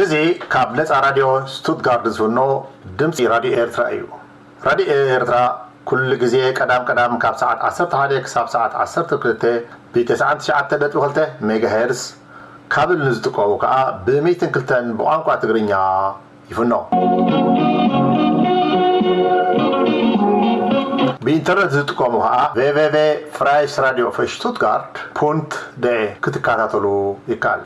እዚ ካብ ነጻ ራድዮ ስቱትጋርድ ዝፍኖ ድምጺ ራድዮ ኤርትራ እዩ። ራድዮ ኤርትራ ኩሉ ግዜ ቀዳም ቀዳም ካብ ሰዓት ዓሰርተ ሓደ ክሳብ ሰዓት ዓሰርተ ክልተ ብ ተስዓን ትሽዓተን ነጥቢ ክልተ ሜጋሄርስ፣ ካብል ንዝጥቀሙ ከኣ ብ ሚእትን ክልተን ብቋንቋ ትግርኛ ይፍኖ። ብኢንተርነት ዝጥቀሙ ከኣ ቨቨቨ ፍራይስ ራድዮ ፈ ሽቱትጋርት ፑንት ደኤ ክትከታተሉ ይከኣል።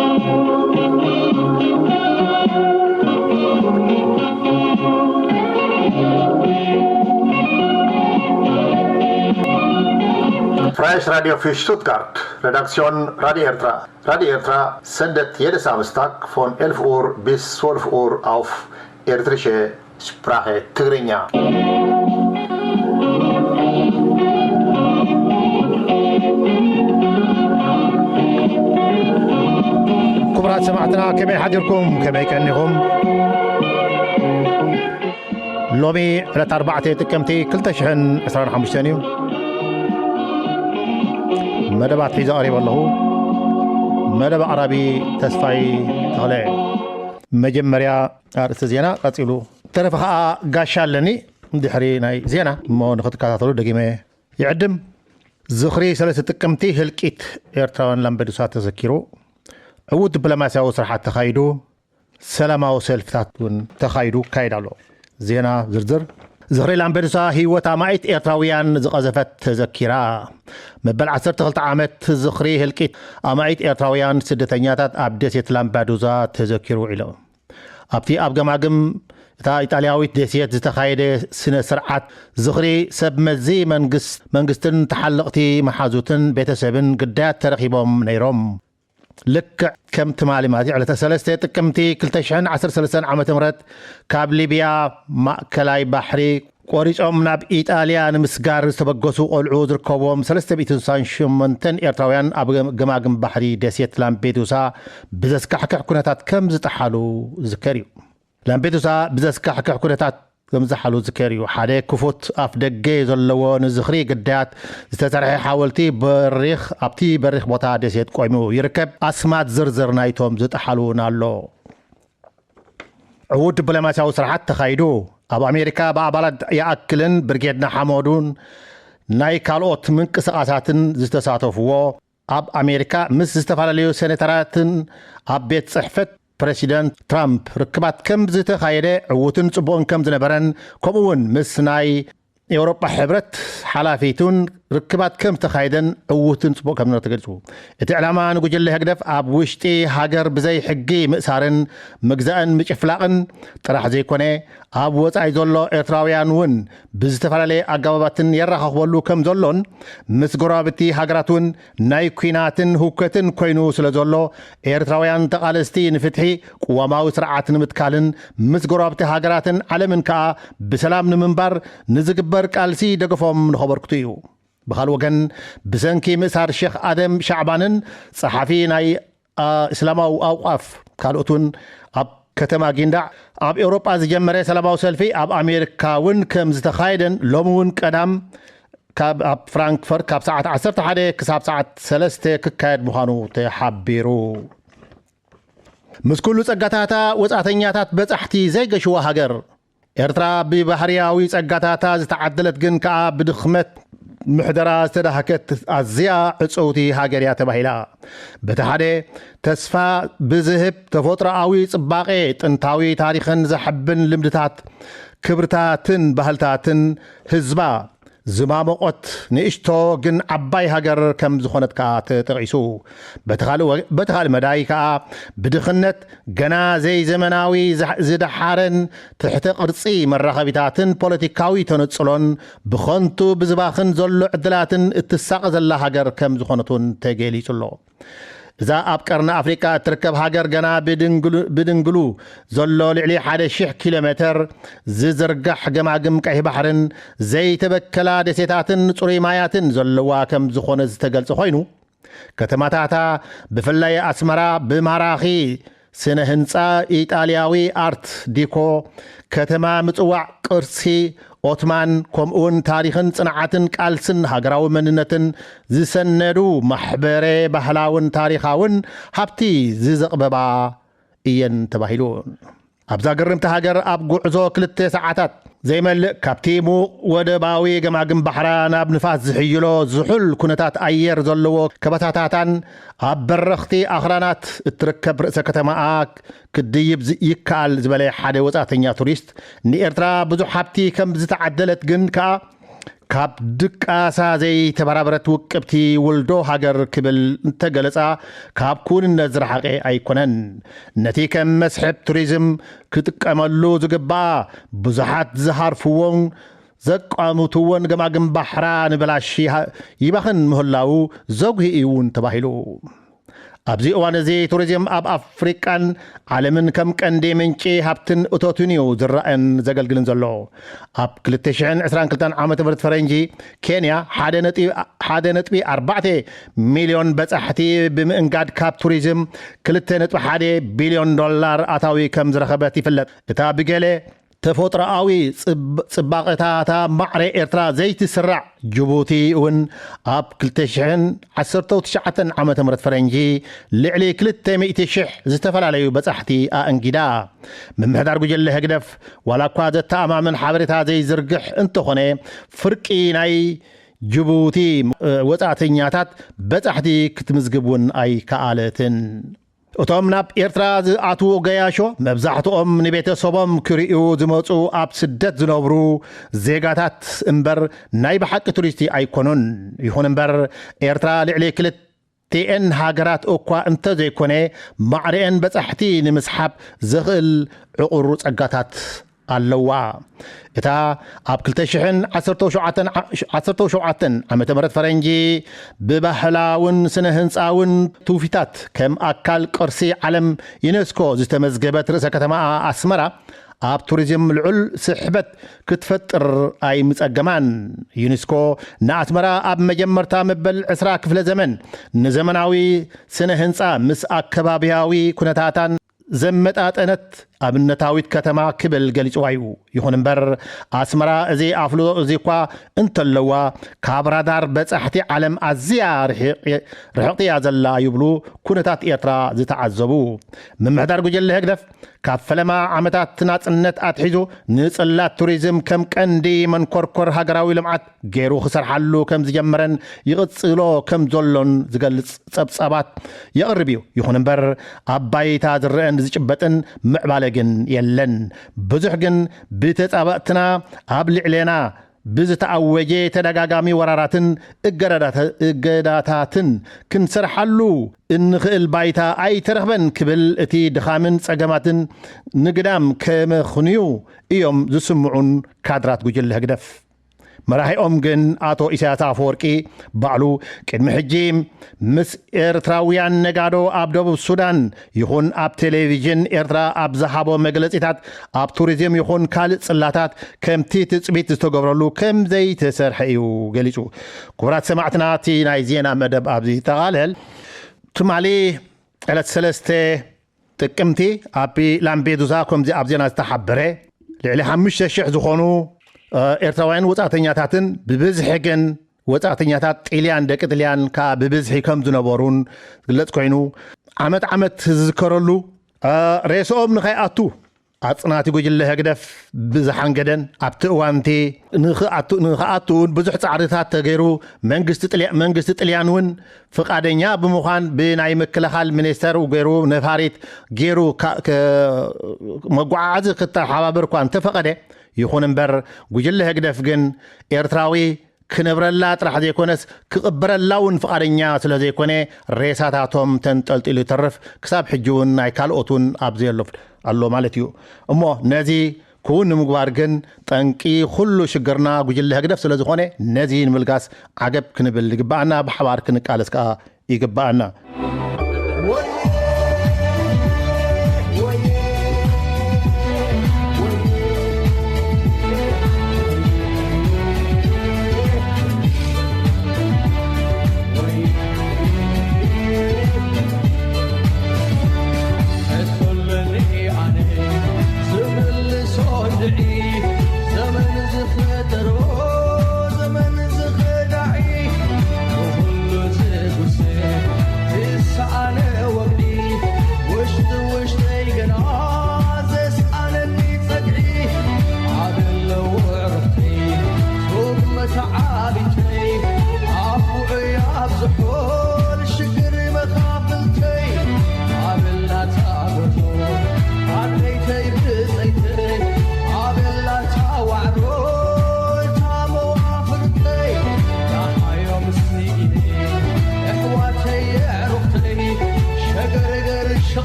ፍራይስ ራድዮ ፈ ሽቱትጋርት፣ ሬዳክሲዮን ራድዮ ኤርትራ። ራድዮ ኤርትራ ሰንደት የደ ሳምስታክ ፎን ኤልፍ ኡር ቢስ ሶልፍ ኡር ኣውፍ ኤርትሪሸ ስፕራኸ ትግርኛ። ክቡራት ሰማዕትና፣ ከመይ ሓዲርኩም? ከመይ ቀኒኹም? ሎሚ ዕለት ኣርባዕተ ጥቅምቲ ክልተ ሽሕን ዕስራን ሓሙሽተን እዩ። መደባት ሒዘ ቀሪበ ኣለኹ። መደብ ኣቕራቢ ተስፋይ ተኽለ። መጀመርያ ኣርእስቲ ዜና፣ ቀጺሉ ተረፈ ኸኣ ጋሻ ኣለኒ። ድሕሪ ናይ ዜና እሞ ንኽትከታተሉ ደጊመ ይዕድም። ዝኽሪ ሰለስተ ጥቅምቲ ህልቂት ኤርትራውያን ላምፔዱሳ ተዘኪሩ። ዕዉት ዲፕሎማስያዊ ስራሓት ተኻይዱ። ሰላማዊ ሰልፍታት እውን ተኻይዱ፣ ይካየድ ኣሎ። ዜና ዝርዝር። ዝኽሪ ላምፔዱሳ ህይወት ኣማኢት ኤርትራውያን ዝቐዘፈት ተዘኪራ። መበል ዓሰርተ ክልተ ዓመት ዝኽሪ ህልቂት ኣማኢት ኤርትራውያን ስደተኛታት ኣብ ደሴት ላምፓዱዛ ተዘኪሩ ውዒሉ። ኣብቲ ኣብ ገማግም እታ ኢጣልያዊት ደሴት ዝተኻየደ ስነ ስርዓት ዝኽሪ ሰብ መዚ መንግስ-፣ መንግስትን ተሓለቕቲ መሓዙትን ቤተሰብን ግዳያት ተረኺቦም ነይሮም። ልክዕ ከም ትማሊ ማለት እዩ፣ ዕለተ ሰለስተ ጥቅምቲ ክልተ ሽሕን ዓሰርተ ሰለስተን ዓመተ ምህረት ካብ ሊብያ ማእከላይ ባሕሪ ቆሪጾም ናብ ኢጣልያ ንምስጋር ዝተበገሱ ቆልዑ ዝርከብዎም ሰለስተ ሚእትን ስሳን ሸሞንተን ኤርትራውያን ኣብ ገማግም ባሕሪ ደሴት ላምፔዱሳ ብዘስካሕክሕ ኩነታት ከም ዝጠሓሉ ዝዝከር እዩ። ላምፔዱሳ ብዘስካሕክሕ ኩነታት ከም ዝጠሓሉ ዝዝከር እዩ። ሓደ ክፉት ኣፍ ደገ ዘለዎ ንዝኽሪ ግዳያት ዝተሰርሐ ሓወልቲ በሪኽ፣ ኣብቲ በሪኽ ቦታ ደሴት ቆይሙ ይርከብ። ኣስማት ዝርዝር ናይቶም ዝጠሓሉ እውን ኣሎ። ዕዉት ዲፕሎማስያዊ ስራሓት ተኻይዱ። ኣብ ኣሜሪካ ብኣባላት ይኣክልን ብርጌድ ንሓመዱን ናይ ካልኦት ምንቅስቓሳትን ዝተሳተፍዎ፣ ኣብ ኣሜሪካ ምስ ዝተፈላለዩ ሴኔተራትን ኣብ ቤት ጽሕፈት ፕረሲደንት ትራምፕ ርክባት ከም ዝተኻየደ፣ ዕዉትን ጽቡቕን ከም ዝነበረን፣ ከምኡ እውን ምስ ናይ ኤውሮጳ ሕብረት ሓላፊቱን ርክባት ከም ዝተኻየደን ዕዉትን ጽቡቕ ከም ዝነበረ ተገሊጹ። እቲ ዕላማ ንጉጅለ ህግደፍ ኣብ ውሽጢ ሃገር ብዘይ ሕጊ ምእሳርን ምግዛእን ምጭፍላቕን ጥራሕ ዘይኮነ፣ ኣብ ወጻኢ ዘሎ ኤርትራውያን እውን ብዝተፈላለየ ኣገባባትን የራኻኽበሉ ከም ዘሎን፣ ምስ ጎረባብቲ ሃገራት እውን ናይ ኲናትን ህውከትን ኮይኑ ስለ ዘሎ፣ ኤርትራውያን ተቓለስቲ ንፍትሒ ቅዋማዊ ስርዓት ንምትካልን ምስ ጎረባብቲ ሃገራትን ዓለምን ከኣ ብሰላም ንምንባር ንዝግበር ቃልሲ ደገፎም ንኸበርክቱ እዩ። ብኻልእ ወገን፣ ብሰንኪ ምእሳር ሼኽ ኣደም ሻዕባንን ጸሓፊ ናይ፣ ኣ፣ እስላማዊ ኣውቃፍ ካልኦት እውን ኣብ ከተማ ጊንዳዕ ኣብ ኤውሮጳ ዝጀመረ ሰላማዊ ሰልፊ ኣብ ኣሜሪካ እውን ከም ዝተኻየደን ሎሚ እውን ቀዳም ካብ፣ ኣብ ፍራንክፈርት ካብ ሰዓት ዓሰርተ ሓደ ክሳብ ሰዓት ሰለስተ ክካየድ ምዃኑ ተሓቢሩ። ምስ ኩሉ ጸጋታታ፣ ወጻእተኛታት በጻሕቲ ዘይገሽዋ ሃገር፣ ኤርትራ ብባህርያዊ ጸጋታታ ዝተዓደለት ግን ከኣ ብድኽመት ምሕደራ ዝተዳህከት ኣዝያ ዕጽውቲ ሃገር እያ ተባሂላ። በቲ ሓደ፣ ተስፋ ብዝህብ ተፈጥሮኣዊ ጽባቐ፣ ጥንታዊ ታሪኽን ዘሐብን ልምድታት፣ ክብርታትን ባህልታትን ህዝባ ዝማሞቖት ንእሽቶ ግን ዓባይ ሃገር ከም ዝኾነት ከኣ ተጠቒሱ። በቲ ካልእ ወ-፣ በቲ ካልእ መዳይ ከኣ ብድኽነት ገና ዘይዘመናዊ ዝሕ-፣ ዝደሓረን ትሕተ ቅርጺ መራኸቢታትን ፖለቲካዊ ተነጽሎን ብኸንቱ ብዝባኽን ዘሎ ዕድላትን እትሳቐ ዘላ ሃገር ከም ዝኾነት እውን ተገሊጹ ኣሎ። እዛ ኣብ ቀርኒ ኣፍሪቃ እትርከብ ሃገር ገና ብድንግሉ-፣ ብድንግሉ ዘሎ ልዕሊ ሓደ ሺሕ ኪሎ ሜተር ዝዝርጋሕ ገማግም ቀይሕ ባሕርን ዘይተበከላ ደሴታትን ጽሩይ ማያትን ዘለዋ ከም ዝኾነ ዝተገልጸ ኮይኑ፣ ከተማታታ ብፍላይ ኣስመራ ብማራኺ ስነ ህንፃ ኢጣልያዊ ኣርት ዲኮ፣ ከተማ ምጽዋዕ ቅርሲ ኦትማን፣ ከምኡውን ታሪኽን ጽንዓትን ቃልስን ሃገራዊ መንነትን ዝሰነዱ ማሕበረ ባህላውን ታሪኻውን ሃብቲ ዝዘቕበባ እየን ተባሂሉ። ኣብዛ ግርምቲ ሃገር ኣብ ጉዕዞ ክልተ ሰዓታት ዘይመልእ፣ ካብቲ ሙቕ ወደባዊ ገማግም ባሕራ ናብ ንፋስ ዝሕይሎ ዝሑል ኩነታት ኣየር ዘለዎ ከባታታታን ኣብ በረኽቲ ኣኽራናት እትርከብ ርእሰ ከተማኣ ክትድይብ ዝ-፣ ይከኣል ዝበለ ሓደ ወጻእተኛ ቱሪስት፣ ንኤርትራ ብዙሕ ሃብቲ ከም ዝተዓደለት ግን ከኣ ካብ ድቃሳ ዘይተበራበረት ውቅብቲ ውልዶ ሃገር ክብል እንተገለጻ ካብ ክውንነት ዝረሓቐ ኣይኮነን። ነቲ ከም መስሕብ ቱሪዝም ክጥቀመሉ ዝግባኣ ብዙሓት ዝሃርፍዎን ዘቋምትዎን ገማግም ባሕራ ንበላሺ ሃ-፣ ይባኽን ምህላዉ ዘጉሂ እዩ እውን ተባሂሉ። ኣብዚ እዋን እዚ ቱሪዝም ኣብ ኣፍሪቃን ዓለምን ከም ቀንዲ ምንጪ ሃብትን እቶትን እዩ ዝረኣን ዘገልግልን ዘሎ። ኣብ ክልተ ሽሕን ዕስራን ክልተን ዓመተ ምህረት ፈረንጂ ኬንያ ሓደ ነጥቢ፣ ሓደ ነጥቢ ኣርባዕተ ሚልዮን በጻሕቲ ብምእንጋድ ካብ ቱሪዝም ክልተ ነጥቢ ሓደ ቢልዮን ዶላር ኣታዊ ከም ዝረኸበት ይፍለጥ። እታ ብገለ ተፈጥሮኣዊ ጽብ-፣ ጽባቐታታ ማዕረ ኤርትራ ዘይትስራዕ ጅቡቲ እውን ኣብ ክልተ ሽሕን ዓሰርተው ትሽዓተን ዓመተ ምህረት ፈረንጂ ልዕሊ ክልተ ሚእቲ ሽሕ ዝተፈላለዩ በጻሕቲ ኣእንጊዳ። ምምሕዳር ጉጅለ ህግደፍ ዋላ እኳ ዘተኣማምን ሓበሬታ ዘይዝርግሕ እንተኾነ፣ ፍርቂ ናይ ጅቡቲ፣ እ፣ ወጻእተኛታት በጻሕቲ ክትምዝግብ እውን ኣይከኣለትን። እቶም ናብ ኤርትራ ዝኣትዉ ገያሾ መብዛሕትኦም ንቤተሰቦም ክርእዩ ዝመጹ ኣብ ስደት ዝነብሩ ዜጋታት እምበር ናይ ብሓቂ ቱሪስቲ ኣይኮኑን። ይኹን እምበር ኤርትራ ልዕሊ ክልቲኤን ሃገራት እኳ እንተዘይኮነ ማዕረኤን በጻሕቲ ንምስሓብ ዘኽእል ዕቑር ጸጋታት ኣለዋ። እታ ኣብ ክልተ ሽሕን ዓሰርተው ሸውዓተን ዓ-፣ ዓሰርተው ሸውዓተን ዓመተ ምህረት ፈረንጂ ብባህላውን ስነ ህንጻውን ትውፊታት ከም ኣካል ቅርሲ ዓለም ዩኔስኮ ዝተመዝገበት ርእሰ ከተማ ኣስመራ ኣብ ቱሪዝም ልዑል ስሕበት ክትፈጥር ኣይምጸገማን። ዩኔስኮ ንኣስመራ ኣብ መጀመርታ መበል ዕስራ ክፍለ ዘመን ንዘመናዊ ስነ ህንጻ ምስ ኣከባብያዊ ኩነታታን ዘመጣጠነት ኣብነታዊት ከተማ ክብል ገሊጽዋ እዩ። ይኹን እምበር ኣስመራ እዚ ኣፍልጦ እዚ እኳ እንተለዋ፣ ካብ ራዳር በጻሕቲ ዓለም ኣዝያ ርሒቕ-፣ ርሕቕቲ እያ ዘላ ይብሉ ኩነታት ኤርትራ ዝተዓዘቡ። ምምሕዳር ጉጅለ ህግደፍ ካብ ፈለማ ዓመታት ናጽነት ኣትሒዙ ንጽላት ቱሪዝም ከም ቀንዲ መንኮርኮር ሃገራዊ ልምዓት ገይሩ ክሰርሓሉ ከም ዝጀመረን ይቕጽሎ ከም ዘሎን ዝገልጽ ጸብጻባት የቕርብ እዩ። ይኹን እምበር ኣብ ባይታ ዝረአን ዝጭበጥን ምዕባለ ግን የለን። ብዙሕ ግን ብተጻባእትና ኣብ ልዕሌና ብዝተኣወጀ ተደጋጋሚ ወራራትን እገዳዳተ-፣ እገዳታትን ክንሰርሓሉ እንኽእል ባይታ ኣይተረኽበን ክብል እቲ ድኻምን ጸገማትን ንግዳም ከመኽንዩ እዮም ዝስምዑን ካድራት ጉጅለ ህግደፍ። መራሒኦም ግን ኣቶ ኢሳያስ ኣፈወርቂ ባዕሉ ቅድሚ ሕጂ ምስ ኤርትራውያን ነጋዶ ኣብ ደቡብ ሱዳን ይኹን ኣብ ቴሌቪዥን ኤርትራ ኣብ ዝሃቦ መግለጺታት ኣብ ቱሪዝም ይኹን ካልእ ጽላታት ከምቲ ትጽቢት ዝተገብረሉ ከም ዘይተሰርሐ እዩ ገሊጹ። ክቡራት ሰማዕትና፣ እቲ ናይ ዜና መደብ ኣብዚ ይጠቓለል። ትማሊ ዕለት ሰለስተ ጥቅምቲ ኣብ ላምፔዱዛ ከምዚ ኣብ ዜና ዝተሓበረ ልዕሊ ሓሙሽተ ሽሕ ዝኾኑ፣ እ፣ ኤርትራውያን ወጻእተኛታትን ብብዝሒ ግን ወጻእተኛታት ጥልያን፣ ደቂ ጥልያን ከኣ ብብዝሒ ከም ዝነበሩን ዝግለጽ ኮይኑ፣ ዓመት ዓመት ዝዝከረሉ፣ እ፣ ሬስኦም ንኸይኣቱ ኣጽናቲ ጉጅለ ህግደፍ ብዝሓንገደን ኣብቲ እዋንቲ ንኽኣቱ፣ ንኽኣቱ እውን ብዙሕ ጻዕርታት ተገይሩ መንግስቲ ጥልያ-፣ መንግስቲ ጥልያን እውን ፍቓደኛ ብምዃን ብናይ ምክልኻል ሚኒስተር ገይሩ ነፋሪት ገይሩ ካ-፣ ከ-፣ መጓዓዓዚ ክተሓባበር እኳ እንተፈቐደ፣ ይኹን እምበር ጉጅለ ህግደፍ ግን ኤርትራዊ ክነብረላ ጥራሕ ዘይኮነስ ክቕበረላ እውን ፍቓደኛ ስለ ዘይኮነ ሬሳታቶም ተንጠልጢሉ ይተርፍ። ክሳብ ሕጂ እውን ናይ ካልኦት እውን ኣብዚ ኣሎ፣ ኣሎ ማለት እዩ። እሞ ነዚ ክውን ንምግባር ግን ጠንቂ ኩሉ ሽግርና ጉጅለ ህግደፍ ስለ ዝኾነ ነዚ ንምልጋስ ዓገብ ክንብል ይግባኣና፣ ብሓባር ክንቃለስ ከኣ ይግባኣና።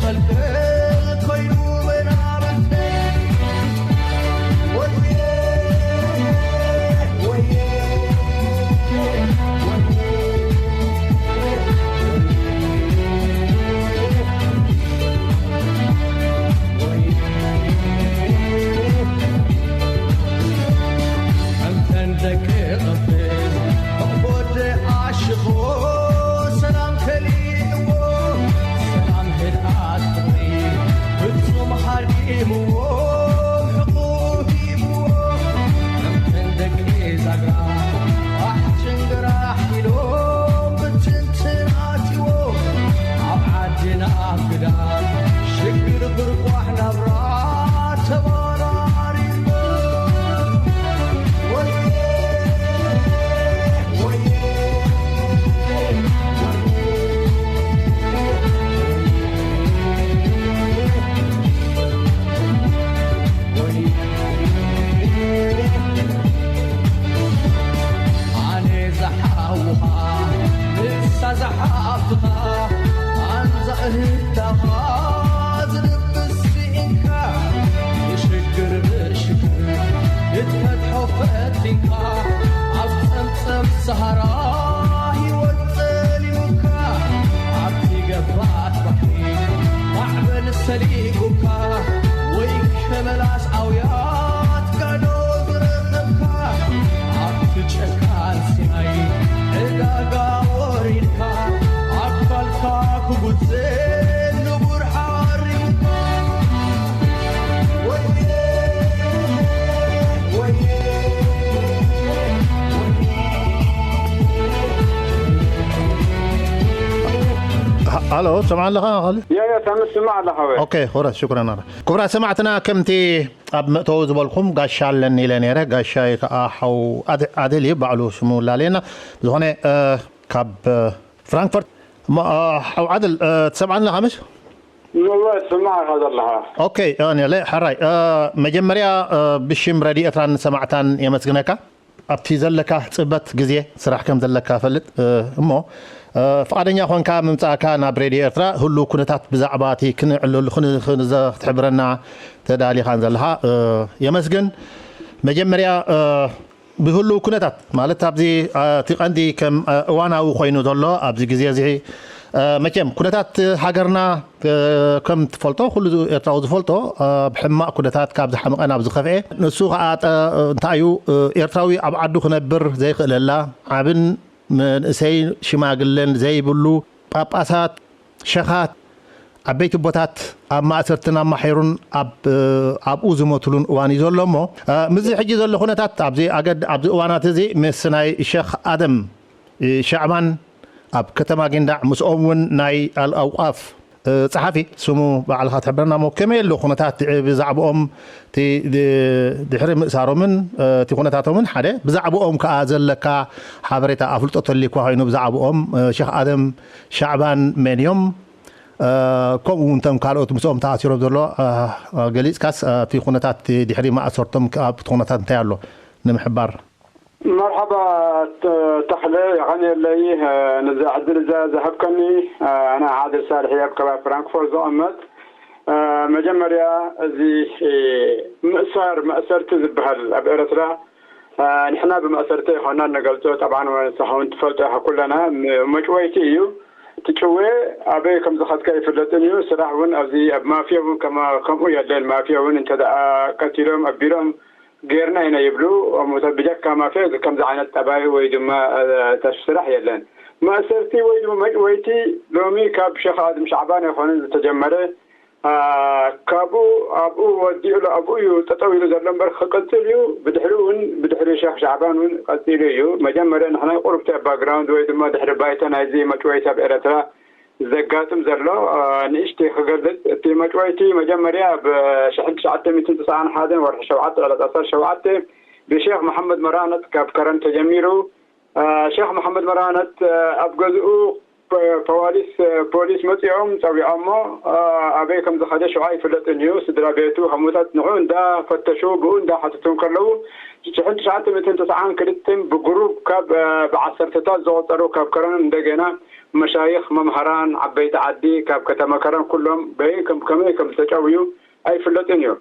ፈልፍል ኮይኑ መናብርተይ። ወየ፣ ወየ፣ ወየ። ከምተን ደቂ ቅንፍዝ፣ ብወደ ኣሽኾ ሰላም ከሊእዎ፣ ሰላም ህድኣት ፍቕሪ ፍጹም ሃዲምዎ፣ ሕቑ ሂብዎ። ከምተን ደቂ ዛግራ፣ ፋሕ ጭንግራሕ ኢሎም ብትንትን ኣትዎ፣ ኣብ ዓድና ኣብ ግዳም ሽግር ብርቋሕ ናብራ ተባራሪዎ። ወየ፣ ወየ፣ ወየ። ኣነ ዝሓውኻ፣ ንሳ ዝሓፍትኻ፣ ኣንዛ እህታኻ ዝልብስ ስኢንካ፣ ብሽግር ብሽግር ክትፈትሖ ፈቲንካ፣ ኣብ ጸምጸም ሰሃራ ህይወት ጸሊሙካ፣ ኣብቲ ገባት ባሕሪ ማዕበል ሰሊጉካ፣ ወይ ከመላስ ኣውያት ጋዶ ዝረኸብካ፣ ኣብቲ ጨካን ሲናይ ዕዳጋ ወሪድካ፣ ኣካልካ ክጉዘ ንቡር ሓሪምካ። ወየ፣ ወየ፣ ወየ። ሃ-፣ ሃሎ፣ ትሰምዓ ኣለኻ፣ ካሊ? ያ፣ ያ፣ ሳሚ፣ ትስማዕ ኣለኻ ወይ? ኦኬ፣ ኹረት፣ ሽኩረን። ኣረ፣ ክቡራት ሰማዕትና፣ ከምቲ ኣብ መእተዊ ዝበልኩም፣ ጋሻ ኣለኒ ኢለ ነይረ። ጋሻይ ከኣ ሓው ኣደ-፣ ኣደል እዩ፣ ባዕሉ ሽሙ ላለየና። ብዝኾነ፣ እ፣ ካብ፣ እ፣ ፍራንክፈርት፣ እሞ፣ እ፣ ሓው ዓድል፣ እ፣ ትሰምዓኒ ኣለኻ፣ ምሽ? እወ፣ ትስማዕ ኢኻ ዘለኻ። ኦኬ፣ እ፣ ኔለ፣ ሕራይ። እ፣ መጀመርያ፣ እ፣ ብሽም ረድዮ ኤርትራን ሰማዕታን የመስግነካ። ኣብቲ ዘለካ ጽበት ግዜ ስራሕ ከም ዘለካ እፈልጥ፣ እ፣ እሞ፣ እ፣ ፍቓደኛ ኾንካ ምምጻእካ ናብ ሬድዮ ኤርትራ፣ ህሉው ኩነታት ብዛዕባ እቲ ክንዕለሉ፣ ክን-፣ ክን-፣ ዘ-፣ ክትሕብረና ተዳሊኻን ዘለኻ፣ እ፣ የመስግን። መጀመርያ፣ እ፣ ብህሉው ኩነታት፣ ማለት ኣብዚ፣ እ፣ እቲ ቀንዲ ከም፣ እ፣ እዋናዊ ኮይኑ ዘሎ ኣብዚ ግዜ እዚ፣ እ፣ መቸም ኩነታት ሃገርና እ፣ ከም ትፈልጦ፣ ኩሉ ኤርትራዊ ዝፈልጦ፣ እ፣ ኣብ ሕማቕ ኩነታት ካብ ዝሓመቐ ናብ ዝኸፍኤ፣ ንሱ ኸኣ ጠ-፣ እንታይ እዩ፣ እ፣ ኤርትራዊ ኣብ ዓዱ ክነብር ዘይክእለላ፣ ዓብን መንእሰይ ሽማግለን ዘይብሉ፣ ጳጳሳት፣ ሸኻት፣ ዓበይቲ ኣቦታት ኣብ ማእሰርትን ኣማሒሩን ኣብ፣ እ፣ ኣብኡ ዝሞትሉን እዋን እዩ ዘሎ እሞ፣ እ፣ ምስዚ ሕጂ ዘሎ ኩነታት ኣብዚ ኣገድ-፣ ኣብዚ እዋናት እዚ ምስ ናይ ሸኽ ኣደም፣ እ፣ ሻዕባን ኣብ ከተማ ጊንዳዕ ምስኦም እውን ናይ ኣልኣውቃፍ እ፣ ጸሓፊ ስሙ ባዕልኻ ትሕብረና እሞ፣ ከመይ ኣሎ ኩነታት ድዕ-፣ ብዛዕባኦም እቲ ድ-፣ ድሕሪ ምእሳሮምን፣ እ፣ እቲ ኩነታቶምን ሓደ፣ ብዛዕባኦም ከኣ ዘለካ ሓበሬታ ኣፍልጦ ተልዩኳ ኮይኑ ብዛዕባኦም፣ እ፣ ሸኽ ኣደም ሻዕባን መን እዮም? እ፣ ከምኡ እውን እቶም ካልኦት ምስኦም ተኣሲሮም ዘሎ፣ እ፣ እ፣ ገሊጽካስ፣ እ፣ እቲ ኩነታት ድሕሪ ማእሰርቶም ከኣ እቲ ኩነታት እንታይ ኣሎ ንምሕባር? መርሓባ ተ-፣ ተኽለ፣ የቐንየለይ፣ እ፣ ነዛ ዕድል እዛ ዝሃብከኒ። እ፣ ኣነ ዓድል ሳልሕ እየ፣ ኣብ ከባቢ ፍራንክፎርት ዝቐመጥ። እ፣ መጀመርያ፣ እዚ፣ እ፣ ምእሳር፣ መእሰርቲ ዝበሃል ኣብ ኤርትራ፣ እ፣ ንሕና ብመእሰርቲ ኣይኮናን ንገልጾ። ጠብዓን ንስኻ እውን ትፈልጦ ኢኻ፣ ኩለና ም-፣ መጭወይቲ እዩ። እቲ ጭዌ ኣበይ ከም ዝኸድካ ኣይፍለጥን እዩ። ስራሕ እውን ኣብዚ ኣብ ማፍያ እውን ከማ-፣ ከምኡ የለን። ማፍያ እውን እንተ ደኣ ቀቲሎም፣ ኣቢሮም፣ ጌርና ኢና ይብሉ። እሞ ብጀካ ማፍያ ከምዚ ዓይነት ጠባይ ወይ ድማ፣ እ፣ ተሽ-፣ ስራሕ የለን። ማእሰርቲ ወይ ድማ መጭወይቲ ሎሚ ካብ ሸኽ ኣድም ሻዕባን ኣይኮነን ዝተጀመረ። እ፣ ካብኡ ኣብኡ ወዲኡ ኣሎ፣ ኣብኡ እዩ ጠጠው ኢሉ ዘሎ እምበር ክቕጽል እዩ። ብድሕሪ እውን፣ ብድሕሪ ሸኽ ሻዕባን እውን ቀጺሉ እዩ። መጀመርያ ንሕና ቁሩብ እቲ ባክግራውንድ ወይ ድማ ድሕሪ ባይታ ናይዚ መጭወይቲ ኣብ ኤርትራ ዘጋጥም ዘሎ፣ እ፣ ንእሽተይ ክገልጽ። እቲ መጭወይቲ መጀመርያ ብ ሽሕን ትሽዓተ ሚእትን ትስዓን ሓደን ወርሒ ሸውዓተ ዕለት ዓሰርተ ሸውዓተ ብሼኽ መሓመድ መራነት ካብ ከረን ተጀሚሩ። እ፣ ሼኽ መሓመድ መራነት፣ እ፣ ኣብ ገዝኡ ፖ-፣ ፖሊስ፣ እ፣ ፖሊስ መጺኦም ጸዊዖሞ፣ እ፣ ኣበይ ከም ዝኸደ ሽዑ ኣይፍለጥን እዩ። ስድራ ቤቱ ከምኡታት ንዑ እንዳፈተሹ፣ ብኡ እንዳሓተቱ እንከለዉ፣ ሽሕን ትሽዓተ ሚእትን ተስዓን ክልተን ብግሩብ ካብ ብዓሰርተታት ዝቑጸሩ ካብ ከረን እንደገና መሻይኽ፣ መምሃራን፣ ዓበይቲ ዓዲ ካብ ከተማ ከረን ኩሎም በይን ከም ከመይ ከም ዝተጨውዩ ኣይፍለጥን እዩ።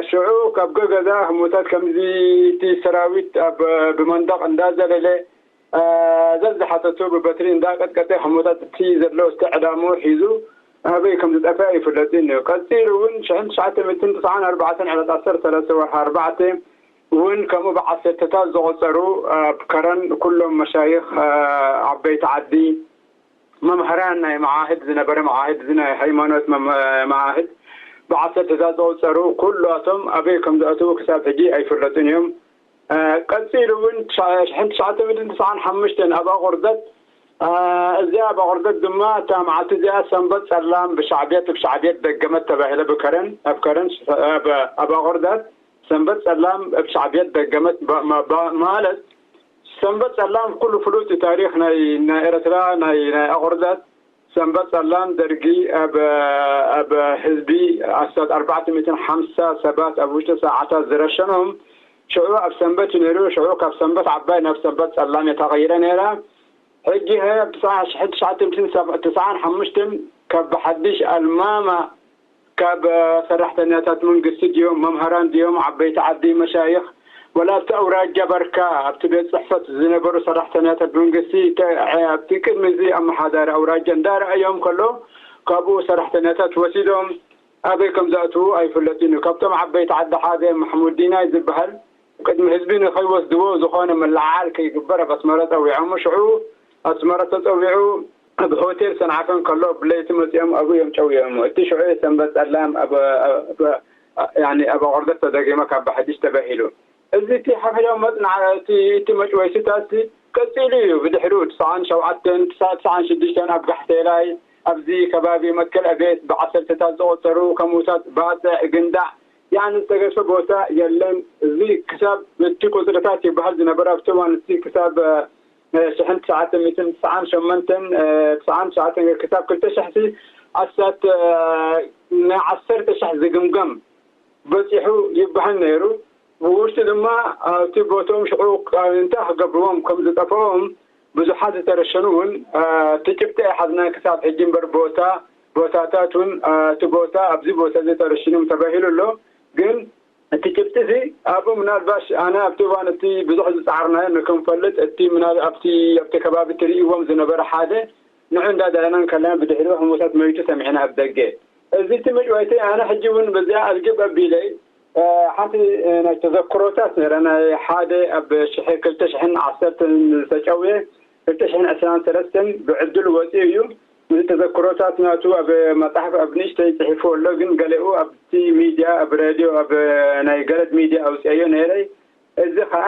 ሽዑ ካብ ገገዛ ህሞታት ከምዚ እቲ ሰራዊት ኣብ ብመንደቕ እንዳዘለለ ዘዝሓተቱ ብበትሪ እንዳቀጥቀጠ ህሞታት እቲ ዘሎ ዝተዕዳሙ ሒዙ ኣበይ ከም ዝጠፍአ ኣይፍለጥን እዩ። ቀጺሉ እውን ሽሕን ትሽዓተ ሚእትን ተስዓን ኣርባዕተን ዕለት ዓሰርተ ሰለስተ ወርሒ ኣርባዕተ እውን ከምኡ ብዓሰርተታት ዝቑጸሩ ኣብ ከረን ኩሎም መሻይኽ ዓበይቲ ዓዲ መምሃራን ናይ መዓህድ ዝነበረ መዓህድ እዚ ናይ ሃይማኖት መዓህድ ብዓሰርተታት ዝቑጸሩ ኩላቶም ኣበይ ከም ዝኣተዉ ክሳብ ሕጂ ኣይፍለጡን እዮም። ቀጺሉ እውን ሽሕን ትሽዓተ ሚእትን ተስዓን ሓሙሽተን ኣብ ኣቑርደት እዚኣ ኣብ ኣቑርደት ድማ እታ መዓልቲ እዚኣ ሰንበት ጸላም ብሻዕብየት ብሻዕብየት ደገመት ተባሂለ ብከረን ኣብ ከረን ኣብ ኣቑርደት ሰንበት ጸላም ብ ሻዕብየት ደገመት ማለት ሰንበት ጸላም ኩሉ ፍሉጥ እዩ። ታሪኽ ናይ ናይ ኤርትራ ናይ ናይ ኣቑርደት ሰንበት ጸላም ደርጊ ኣብ ኣብ ህዝቢ ኣስታት ኣርባዕተ ሚእትን ሓምሳ ሰባት ኣብ ውሽጢ ሰዓታት ዝረሸኖም ሽዑ ኣብ ሰንበት እዩ ነይሩ። ሽዑ ካብ ሰንበት ዓባይ ናብ ሰንበት ጸላም እያ ተቐይረ ነይራ። ሕጂ ኸ ኣብ ትስዓን ሓሙሽተን ካብ ብሓድሽ ኣልማማ ካብ ሰራሕተኛታት መንግስቲ ድዮም፣ መምሃራን ድዮም፣ ዓበይቲ ዓዲ፣ መሻይኽ፣ ወላ ኣብቲ ኣውራጃ በርካ ኣብቲ ቤት ጽሕፈት ዝነበሩ ሰራሕተኛታት መንግስቲ ኣብቲ ቅድሚ እዚ ኣመሓዳሪ ኣውራጃ እንዳረኣዮም ከሎ ካብኡ ሰራሕተኛታት ወሲዶም ኣበይ ከም ዘእትዉ ኣይፍለጥን እዩ። ካብቶም ዓበይቲ ዓዲ ሓደ ማሕሙድ ዲናይ ዝበሃል ቅድሚ ህዝቢ ንኸይወስድዎ ዝኾነ ምልዕዓል ከይግበር ኣብ ኣስመራ ጸዊዖም። ሽዑ ኣስመራ ተጸዊዑ ኣብ ሆቴል ሰንዓፈ እንከሎ ብለይቲ መጺኦም ኣብኡ እዮም ጨውዮሞ። እቲ ሽዑ ሰንበት ጸላም ኣብ ኣብ ኣብ ኣቑርደት ተደጊመ ካብ ብሓድሽ ተባሂሉ። እዚ እቲ ሓፊሎም መጽንዓ እቲ እቲ መጭወይሲታት ቀጺሉ እዩ። ብድሕሪኡ ትስዓን ሸውዓተን ትስዓን ሽዱሽተን ኣብ ጋሕቴላይ ኣብዚ ከባቢ መትከል ኣቤት ብዓሰርተታት ዝቑጸሩ ከምኡታት ባጽዕ ግንዳዕ ያኒ ዝተገድፈ ቦታ የለን። እዚ ክሳብ እቲ ቁጽርታት ይበሃል ዝነበረ ኣብቲ እዋን እቲ ክሳብ ሽሕን ትሽዓተ ሚእትን ትስዓን ሸሞንተን ትስዓን ትሽዓተን ክሳብ ክልተ ሽሕ ኣስታት ንዓሰርተ ሽሕ ዝግምገም በጺሑ ይበሃል ነይሩ። ብውሽጢ ድማ ኣብቲ ቦቶም ሽዑ እንታይ ክገብርዎም ከም ዝጠፍኦም ብዙሓት ዝተረሸኑ እውን እቲ ጭብጢ ኣይሓዝናን ክሳብ ሕጂ እምበር ቦታ ቦታታት እውን እቲ ቦታ ኣብዚ ቦታ እዚ ተረሽኖም ተባሂሉ ኣሎ። ግን እቲ ጭብጢ እዚ ኣብኡ ምናልባሽ ኣነ ኣብቲ እዋን እቲ ብዙሕ ዝፀዓርናዮ ንክንፈልጥ እቲ ምናል ኣብቲ ኣብቲ ከባቢ ትርእይዎም ዝነበረ ሓደ ንዑ እንዳደለና እንከለና ብድሕሪኡ ህሞታት መይቱ ሰሚዕና ኣብ ደገ። እዚ እቲ መጭዋይተይ ኣነ ሕጂ እውን በዚኣ ኣልግብ ኣቢለይ ሓንቲ ናይ ተዘክሮታት ነይራ ናይ ሓደ ኣብ ሽሕ ክልተ ሽሕን ዓሰርተን ዝተጨውየ ክልተ ሽሕን ዕስራን ሰለስተን ብዕድል ወፂኡ እዩ። እዚ ተዘክሮታት ናቱ ኣብ መፅሓፍ ኣብ ንእሽተይ ፅሒፉ ኣሎ፣ ግን ገሊኡ ኣብቲ ሚድያ ኣብ ሬድዮ ኣብ ናይ ገረድ ሚድያ ኣውፅአዮ ነይረ። እዚ ከዓ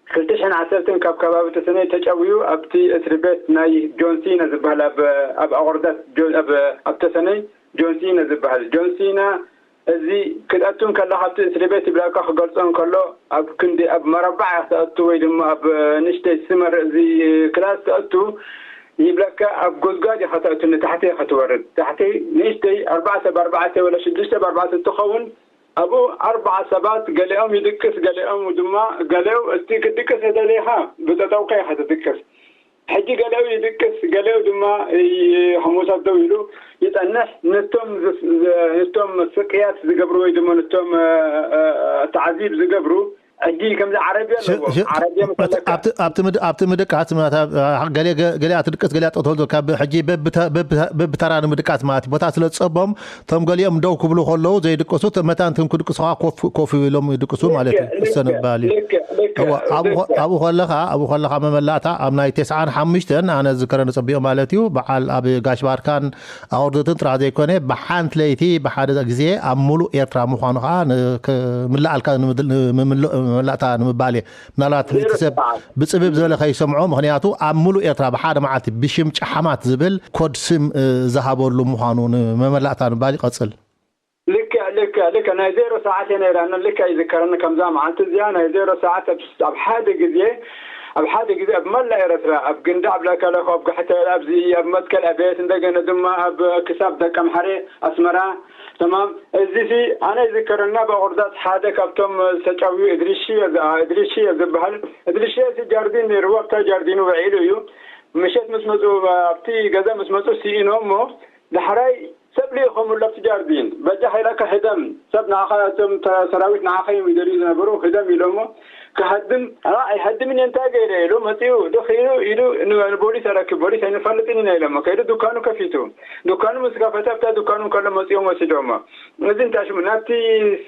ክልተ ሽሕን ዓሰርተን ካብ ከባቢ ተሰነይ ተጨውዩ ኣብቲ እስሪ ቤት ናይ ጆን ሲና ዝበሃል ኣብ ኣብ ኣቑርዳት ጆን- ኣብ ኣብ ተሰነይ ጆን ሲና ዝበሃል ጆን ሲና እዚ ክትኣቱ እንከለኻ ኣብቲ እስሪ ቤት ይብላካ ክገልጾ እንከሎ ኣብ ክንዲ ኣብ መረባዕ ኢኻ ተኣቱ ወይ ድማ ኣብ ንእሽተይ ስመር እዚ ክላስ ተኣቱ ይብለካ ኣብ ጎድጓድ ኢኻ ተእቱ ንታሕቲ ኢኻ ትወርድ ታሕቲ ንእሽተይ ኣርባዕተ ብኣርባዕተ ወላ ሽዱሽተ ብኣርባዕተ እንትኸውን ኣብኡ ኣርባዓ ሰባት ገሊኦም ይድቅስ ገሊኦም ድማ ገሊው እቲ ክትድቅስ ተደሊኻ ብጠጠውካ ኢኻ ትድቅስ ሕጂ ገሊው ይድቅስ ገሊው ድማ ህሙሳት ደው ኢሉ ይጸንሕ ነቶም ነቶም ስቅያት ዝገብሩ ወይ ድማ ነቶም ተዓዚብ ዝገብሩ ሕጂ ከምዚ ዓረብያ ኣለዎ ዓረብያ መሰለካ ኣብቲ ምድቃስ ገሊኣ ትድቅስ ገሊኣ ጠቅተል ካብ ሕጂ በብተራ ንምድቃስ ማለት ቦታ ስለ ዝጸቦም እቶም ገሊኦም ደው ክብሉ ከለዉ ዘይድቅሱ መታን ትም ክድቅሱ ኮፍ ኢሎም ይድቅሱ ማለት እዩ። እሰንባል እዩ። ኣብኡ ከለኻ ኣብኡ ከለኻ መመላእታ ኣብ ናይ ተስዓን ሓሙሽተን ኣነ ዝከረ ንጸቢኦ ማለት እዩ። በዓል ኣብ ጋሽ ባርካን ኣውርደትን ጥራሕ ዘይኮነ ብሓንቲ ለይቲ ብሓደ ግዜ ኣብ ሙሉእ ኤርትራ ምዃኑ ከዓ ምልኣልካ መመላእታ ንምባል እየ። ምናልባት እቲ ሰብ ብጽብብ ዝበለ ከይሰምዖ ምክንያቱ ኣብ ሙሉእ ኤርትራ ብሓደ መዓልቲ ብሽም ጨሓማት ዝብል ኮድ ስም ዝሃበሉ ምዃኑ ንመመላእታ ንባል ይቐጽል። ልክዕ ልክዕ ልክዕ ናይ ዜሮ ሰዓት እየ ነይራ ልክዕ ይዝከረኒ ከምዛ መዓልቲ እዚኣ ናይ ዜሮ ሰዓት ኣብ ሓደ ግዜ ኣብ ሓደ ግዜ ኣብ መላእ ኤርትራ ኣብ ግንዳዕ ብላካለኹ ኣብ ጋሕተል ኣብዚ ኣብ መትከል ኣቤት እንደገና ድማ ኣብ ክሳብ ደቀምሓረ ኣስመራ ተማም። እዚ ሲ ኣነ ይዝከረና፣ ብቑርዳት ሓደ ካብቶም ዝተጨውዩ እድሪሺ እየ ዝ-፣ እድሪሺ እየ ዝበሃል። እድሪሺ እቲ ጃርዲን ነይርዎ፣ ኣብታ ጃርዲኑ ውዒሉ እዩ። ምሸት ምስ መፁ፣ ኣብቲ ገዛ ምስ መፁ ስኢኖ እሞ ዳሕራይ ሰብ ልኢኾምሉ ኣብቲ ጃርዲን። በጃ ኸይላካ ህደም፣ ሰብ ንዓኻ፣ እቶም ተ-፣ ሰራዊት ንዓኻ እዮም ይደልዩ ዝነበሩ፣ ህደም ኢሎሞ። ክሃድም፣ "ኣ፣ ኣይሃድምን እየ፣ እንታይ ገይረ?" ኢሉ መፂኡ፣ ድኽ ኢሉ፣ ኢሉ ን-፣ ንቦሊስ ኣረክብ፣ ቦሊስ ኣይንፈልጥን ኢና ኢሎሞ። ከይዱ ዱካኑ ከፊቱ። ዱካኑ ምስ ከፈተ፣ ኣብታ ዱካኑ ከሎ መፂኦም ወሲዶሞ። እዚ እንታይ ሽሙ፣ ናብቲ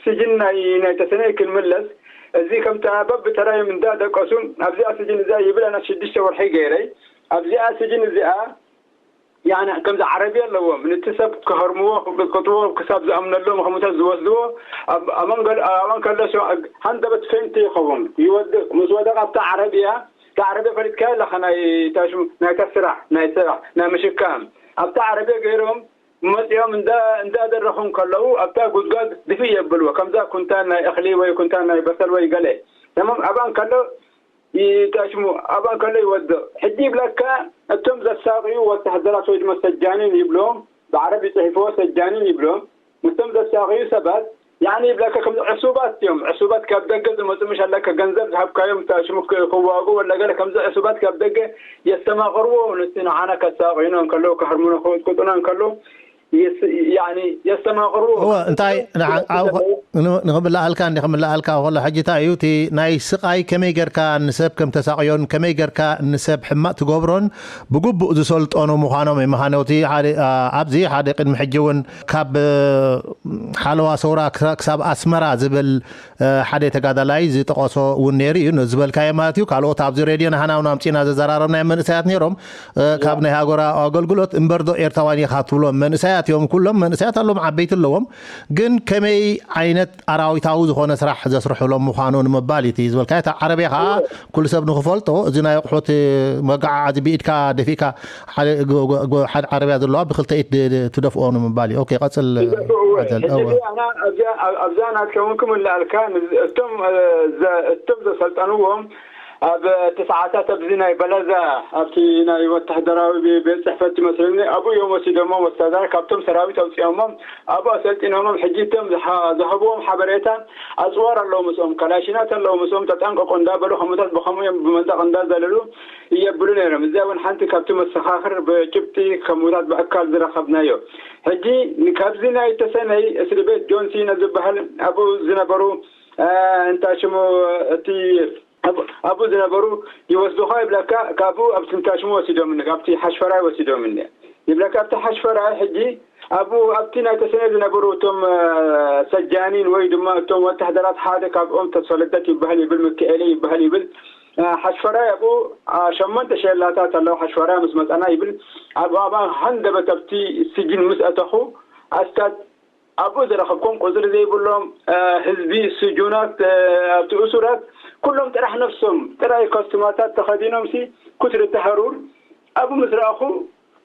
ስጅን ናይ፣ ናይ ተሰነይ ክንምለስ፣ እዚ ከምታ በብተራዮም እንዳደቀሱ፣ ኣብዚኣ ስጅን እዚኣ ይብል፣ ኣና ሽዱሽተ ወርሒ ገይረይ፣ ኣብዚኣ ስጅን እዚኣ፣ ያነ ከምዚ ዓረብያ ኣለዎም፣ ነቲ ሰብ ክሃርምዎ፣ ክቅጥቅጥዎ፣ ክሳብ ዝኣምነሎም፣ ከምኡታት ዝወስድዎ፣ ኣብ-፣ ኣባን ገል-፣ ኣባን ከሎ ሸ-፣ ሃንደበት ፌንት ይኸውን፣ ይወድቅ። ምስ ወደቀ ኣብታ ዓረብያ፣ እታ ዓረብያ ፈሊጥካያ ኣለኻ፣ ናይ ታሽሙ፣ ናይታ ስራሕ፣ ናይ ስራሕ፣ ናይ ምሽካም። ኣብታ ዓረብያ ገይሮም መጺኦም እንዳ-፣ እንዳደረኹም ከለዉ፣ ኣብታ ጉድጓድ ድፍእ የብልዎ። ከምዛ ኩንታል ናይ እኽሊ ወይ ኩንታል ናይ በሰል ወይ ገለ። ተማም ኣባን ከሎ ይጠሽሙ፣ ኣባን ከሎ ይወድቕ። ሕጂ ይብለካ፣ እቶም ዘሳቕዩ ወተሃደራት ወይ ድማ ሰጃኒን ይብሎም፣ ብዓረብ ይጽሕፍዎ ሰጃኒን ይብሎም። ምስቶም ዘሳቕዩ ሰባት፣ ያዕኒ ይብለካ፣ ከም ዕሱባት እዮም። ዕሱባት ካብ ደገ ዝመጹ ምሽ ኣለካ፣ ገንዘብ ዝሃብካዮም፣ እታ ሽሙ ክ-፣ ክዋግኡ ወላ ገለ፣ ከምዚ ዕሱባት ካብ ደገ የስተማቕርዎ፣ ነቲ ንዓና ከሳቕዩና እንከለዉ፣ ክሃርሙና፣ ክቕጥቅጡና እንከለዉ፣ የስ-፣ ያኒ የስተማቕርዎ። እወ፣ እንታይ ንዓ-፣ ኣብ-፣ ን-፣ ንኽምልኣልካ እንዲ፣ ክምልኣልካ ከሎ፣ ሕጂ እንታይ እዩ እቲ ናይ ስቓይ፣ ከመይ ጌርካ ንሰብ ከም ተሳቕዮን ከመይ ጌርካ ንሰብ ሕማቕ ትገብሮን ብግቡእ ዝሰልጠኑ ምዃኖም እዩ። ምዃኑ እቲ ሓደ፣ ኣ-፣ ኣብዚ ሓደ ቅድሚ ሕጂ እውን ካብ፣ እ፣ ሓለዋ ሰውራ ክሳ-፣ ክሳብ ኣስመራ ዝብል፣ እ፣ ሓደ ተጋዳላይ ዝጠቐሶ እውን ነይሩ እዩ። ነዚ ዝበልካዮ ማለት እዩ። ካልኦት ኣብዚ ሬድዮ ናህና እውን ኣምጺእና ዘዘራረብናዮም መንእሰያት ነይሮም። እ፣ ካብ ናይ ሃገራዊ ኣገልግሎት እምበር ዶ ኤርትራውያን ኢኻ ትብሎም መንእሰያት እዮም። ኩሎም መንእሰያት ኣለዎም፣ ዓበይቲ ኣለዎም። ግን ከመይ ዓይነት ኣራዊታዊ ዝኾነ ስራሕ ዘስርሑሎም ምዃኑ ንምባል እዩ እቲ ዝበልካዮ። እታ ዓረብያ ኸዓ ኩሉ ሰብ ንኽፈልጦ፣ እዚ ናይ ኣቑሑት መጓዓዓዚ ብኢድካ ደፊእካ ሓደ፣ ጎ-፣ ጎ-፣ ጎ-፣ ሓደ ዓረብያ ዘለዋ ብክልተ ኢድ ድ-፣ ድ-፣ ትደፍኦ ንምባል እዩ። ኦኬ፣ ቀጽል። ይደፍእዎ። ኣዘል፣ ሕጂ እወ። እዚ ኣና ኣብዛ፣ ኣብ-፣ ኣብዛ ናትካ እውን ክምልኣልካ፣ ንዝ-፣ እቶም፣ እ፣ ዘ-፣ እቶም ዘሰልጠንዎም ኣብ እቲ ሰዓታት ኣብዚ ናይ በለዛ፣ ኣብቲ ናይ ወታደራዊ ቤ-፣ ቤት ጽሕፈት ይመስለኒ፣ ኣብኡ እዮም ወሲዶሞም ወታደር፣ ካብቶም ሰራዊት ኣውጺኦሞም፣ ኣብኡ ኣሰልጢኖሞም። ሕጂ እቶም ዝሓ-፣ ዝሃብዎም ሓበሬታ፣ ኣጽዋር ኣለዉ ምስኦም፣ ካላሽናት ኣለዉ ምስኦም፣ ተጠንቀቁ እንዳበሉ፣ ከምኡታት ብኸምኡ እዮም ብመንደቕ እንዳዘለሉ የብሉ ነይሮም። እዚኣ እውን ሓንቲ ካብቲ መሰኻኽር ብጭብጢ ከምኡታት ብኣካል ዝረኸብናዮ። ሕጂ ካብዚ ናይ ተሰነይ እስሪ ቤት ጆን ሲና ዝበሃል ኣብኡ ዝነበሩ፣ እ፣ እንታይ ሽሙ፣ እቲ ኣብ-፣ ኣብኡ ዝነበሩ ይወስዱኻ ይብለካ። ካብኡ ኣብቲ እንታይ ሽሙ ወሲዶምኒ፣ ካብቲ ሓሽፈራይ ወሲዶምኒ ይብለካ። ኣብቲ ሓሽፈራይ ሕጂ ኣብኡ፣ ኣብቲ ናይ ተሰነይ ዝነበሩ እቶም፣ እ፣ ሰጃኒን ወይ ድማ እቶም ወታደራት ሓደ ካብኦም ተስፈለደት ይበሃል ይብል፣ ምክኤለ ይበሃል ይብል፣ እ፣ ሓሽፈራይ ኣብኡ፣ እ፣ ሸሞንተ ሸላታት ኣለዉ። ሓሽፈራይ ምስ መጸና ይብል፣ ኣብ፣ ኣብ ሃንደበት ኣብቲ ስጅን ምስ ኣተኹ፣ ኣስታት ኣብኡ ዝረኸብኩም ቁጽሪ ዘይብሎም፣ እ፣ ህዝቢ፣ ስጁናት፣ እ፣ ኣብቲ እሱራት፣ ኩሎም ጥራሕ ነፍሶም፣ ጥራይ ኮስቱማታት ተኸዲኖምሲ፣ ኩትሪ ተሃሩር ኣብኡ ምስ ረኣኹ፣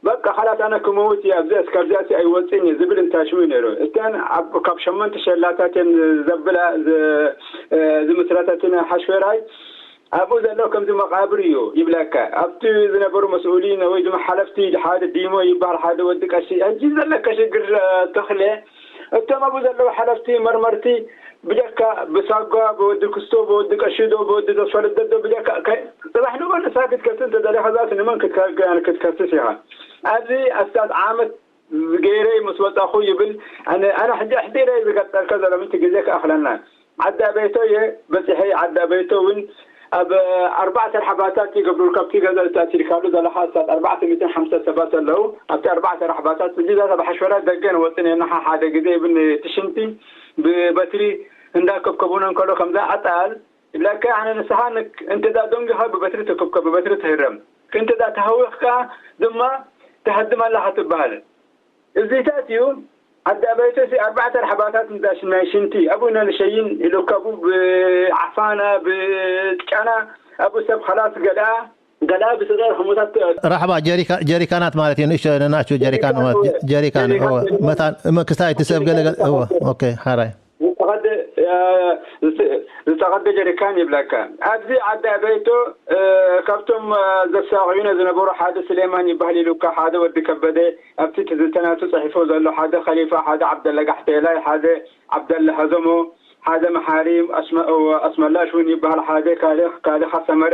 በቃ፣ ኻላስ ኣነ ክመውት እየ፣ ኣብዚኣስ፣ ካብዚኣሲ ኣይወጽእን እየ ዝብል እንታይ ሽሙ እዩ ነይሩ። እተን ኣብ፣ ካብ ሸሞንተ ሸላታት እየን ዘብላ፣ ዝ-፣ እ፣ ዝምስረታ እቲ ናይ ሓሽፈራይ፣ ኣብኡ ዘሎ ከምዚ መቓብር እዩ ይብለካ። ኣብቲ ዝነበሩ መስኡሊን ወይ ድማ ሓለፍቲ፣ ሓደ ዲሞ ይበሃል፣ ሓደ ወዲ ቀሺ፣ ሕጂ ዘለካ ሽግር፣ እ፣ ተኽለ፣ እቶም ኣብኡ ዘለዉ ሓለፍቲ፣ መርመርቲ፣ ብጀካ ብሳጓ፣ ብወዲ ክስቶ፣ ብወዲ ቀሺዶ፣ ብወዲ ተስፋልደዶ፣ ብጀካ ከ-፣ ጽባሕ ንጎኒ ሳክት ከስስ እንተደሊኻ፣ ዛት ንመን ክትከ-፣ ክትከስስ ኢኻ? ኣብዚ ኣስታት ዓመት ገይረ ምስ ወጻኹ ይብል። ኣነ፣ ኣነ ሕጂ ኣሕዲረ ዝገጠርከ ዘሎ ምንቲ ግዜ ክኣኽለና። ዓዲ ኣበይቶ እየ በጺሐ፣ ዓዲ ኣበይቶ እውን ኣብ ኣርባዕተ ርሓባታት ይገብሩ፣ ካብቲ ገዛ ተኣሲርካሉ ዘለኻ ኣስታት ኣርባዕተ ሚእትን ሓምሳን ሰባት ኣለዉ። ኣብቲ ኣርባዕተ ርሓባታት፣ እዚ ዛታ ብሓሽፈራ ደገ ንወጽእ ነርና፣ ሓደ ግዜ ይብል፣ እቲ ሽንቲ ብበትሪ እንዳከብከቡና እንከሎ፣ ከምዛ ኣጣል ይብለካ። ኣነ ንስኻ ንክ-፣ እንተ ደኣ ደንጊኻ ብበትሪ ትክብከብ፣ ብበትሪ ትህረም፣ እንተ ደኣ ተሃዊኽካ ድማ ትሃድም ኣለኻ ትበሃል። እዚታት እዩ። ዓዲ ኣበይቶሲ ኣርባዕተ ርሓባታት እንዳ ሽ-፣ ናይ ሽንቲ፣ ኣብኡ ኢና ንሸይን ኢሉካ፣ ኣብኡ ብዓፋና፣ ብጫና፣ ኣብኡ ሰብ ኸላስ ገለኣ፣ ገለኣ ብስገር ህሙታት። ራሕባ ጀሪካ-፣ ጀሪካናት ማለት እዩ። ንእሽቶ፣ ንእሽቶ ጀሪካን ማለት ጀሪካን፣ ጀሪካን፣ እወ። ጀሪካን። መታን፣ እመ-፣ ክስታይ እቲ ሰብ ገለ ገለ፣ እወ። ኦኬ፣ ሓራይ። ተኸደ፣ ዝተቐደ ጀሪካን ይብለካ። ኣብዚ ዓዲ ኣበይቶ ካብቶም ዘሳቕዩና ዝነበሩ ሓደ ስሌማን ይበሃል ኢሉካ፣ ሓደ ወዲ ከበደ ኣብቲ ትዝተናቱ ጽሒፎ ዘሎ፣ ሓደ ከሊፋ፣ ሓደ ዓብደላ ጋሕቴላይ፣ ሓደ ዓብደላ ሀዘሞ፣ ሓደ መሓሪ ኣስመላሽ እውን ይበሃል፣ ሓደ ካልእ ካልእ ካሰመረ።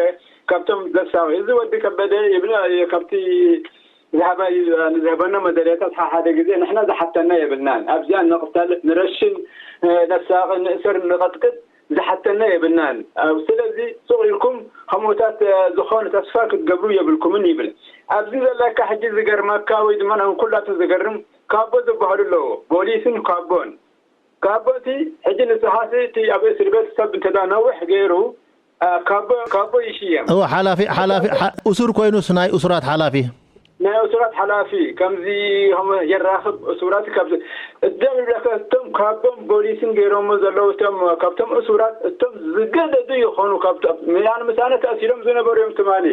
ካብቶም ዘሳቕ እዚ ወዲ ከበደ ይብልና ካብቲ ዝሃበና መደልያታት ሓደ ግዜ ንሕና ዝሓተና የብልናን። ኣብዚኣ ንቕተል፣ ንረሽን፣ ነሳቒ፣ ንእሰር፣ ንቐጥቅጥ ዝሓተና የብልናን። ስለዚ ሱቕ ኢልኩም ከምኡታት ዝኾነ ተስፋ ክትገብሩ የብልኩምን ይብል። ኣብዚ ዘለካ ሕጂ ዝገርመካ ወይ ድማ ናብ ኩላትን ዝገርም ካቦ ዝበሃሉ ኣለዎ። ቦሊስን ካቦን። ካቦ እቲ ሕጂ ንስኻሲ እቲ ኣብ እስር ቤት ሰብ እንተዳ ነዊሕ ገይሩ ካቦ ካቦ ይሽየም። እወ፣ ሓላፊ ሓላፊ እሱር ኮይኑስ ናይ እሱራት ሓላፊ ናይ እሱራት ሓላፊ ከምዚ የራኽብ እሱራት ካብ እደም ይብለካ። እቶም ካቦም ቦሊስን ገይሮሞ ዘለዉ እቶም ካብቶም እሱራት እቶም ዝገደዱ ይኾኑ። ካብቶም ያን ምሳነ ተኣሲሮም ዝነበሩ እዮም ትማሊ።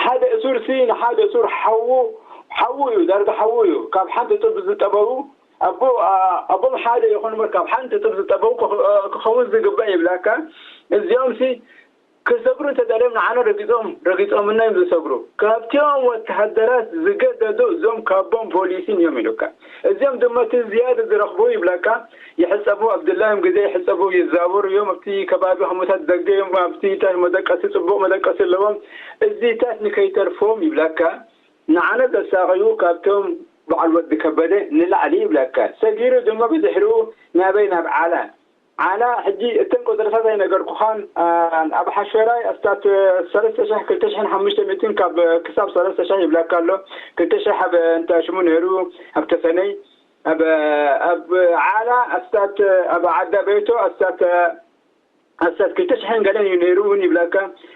ሓደ እሱር ሲ ንሓደ እሱር ሓዉ ሓዉ እዩ፣ ዳርጋ ሓዉ እዩ። ካብ ሓንቲ ጡብ ዝጠበቡ ኣቦ ኣቦም ሓደ ይኹን እምበር ካብ ሓንቲ ጡብ ዝጠበቡ ክኸውን ዝግባእ ይብላካ። እዚኦም ሲ ክሰግሩ እንተደልዮም ንዓና ረጊጾም ረጊጾምና እዮም ዝሰግሩ። ካብቲኦም ወተሃደራት ዝገደዱ እዞም ካቦም ፖሊስን እዮም ኢሉካ። እዚኦም ድማ እቲ ዝያደ ዝረኽቡ ይብለካ። ይሕጸቡ ኣብድላዮም ግዜ ይሕጸቡ ይዛወሩ እዮም። ኣብቲ ከባቢ ህሙታት ደገ እዮም። ኣብቲ ታ መደቀሲ ጽቡቕ መደቀሲ ኣለዎም። እዚታት ንከይተርፎም ይብለካ። ንዓነ ዘሳቐዩ ካብቶም በዓል ወዲ ከበደ ንላዕሊ ይብለካ። ሰጊሩ ድማ ብድሕሪኡ ናበይ ናብ ዓላ ዓላ ሕጂ እተን ቁፅርታት ኣይነገርኩኻን ኣብ ሓሸራይ ኣስታት ሰለስተ ሽሕ ክልተ ሽሕን ሓሙሽተ ሚእትን ካብ ክሳብ ሰለስተ ሽሕ ይብለካ ኣሎ። ክልተ ሽሕ ኣብ እንተ ሽሙ ነይሩ ኣብ ተሰነይ ኣብ ኣብ ዓላ ኣስታት ኣብ ዓዳ ቤቶ ኣስታት ኣስታት ክልተ ሽሕን ገለን እዩ ነይሩ እውን ይብለካ።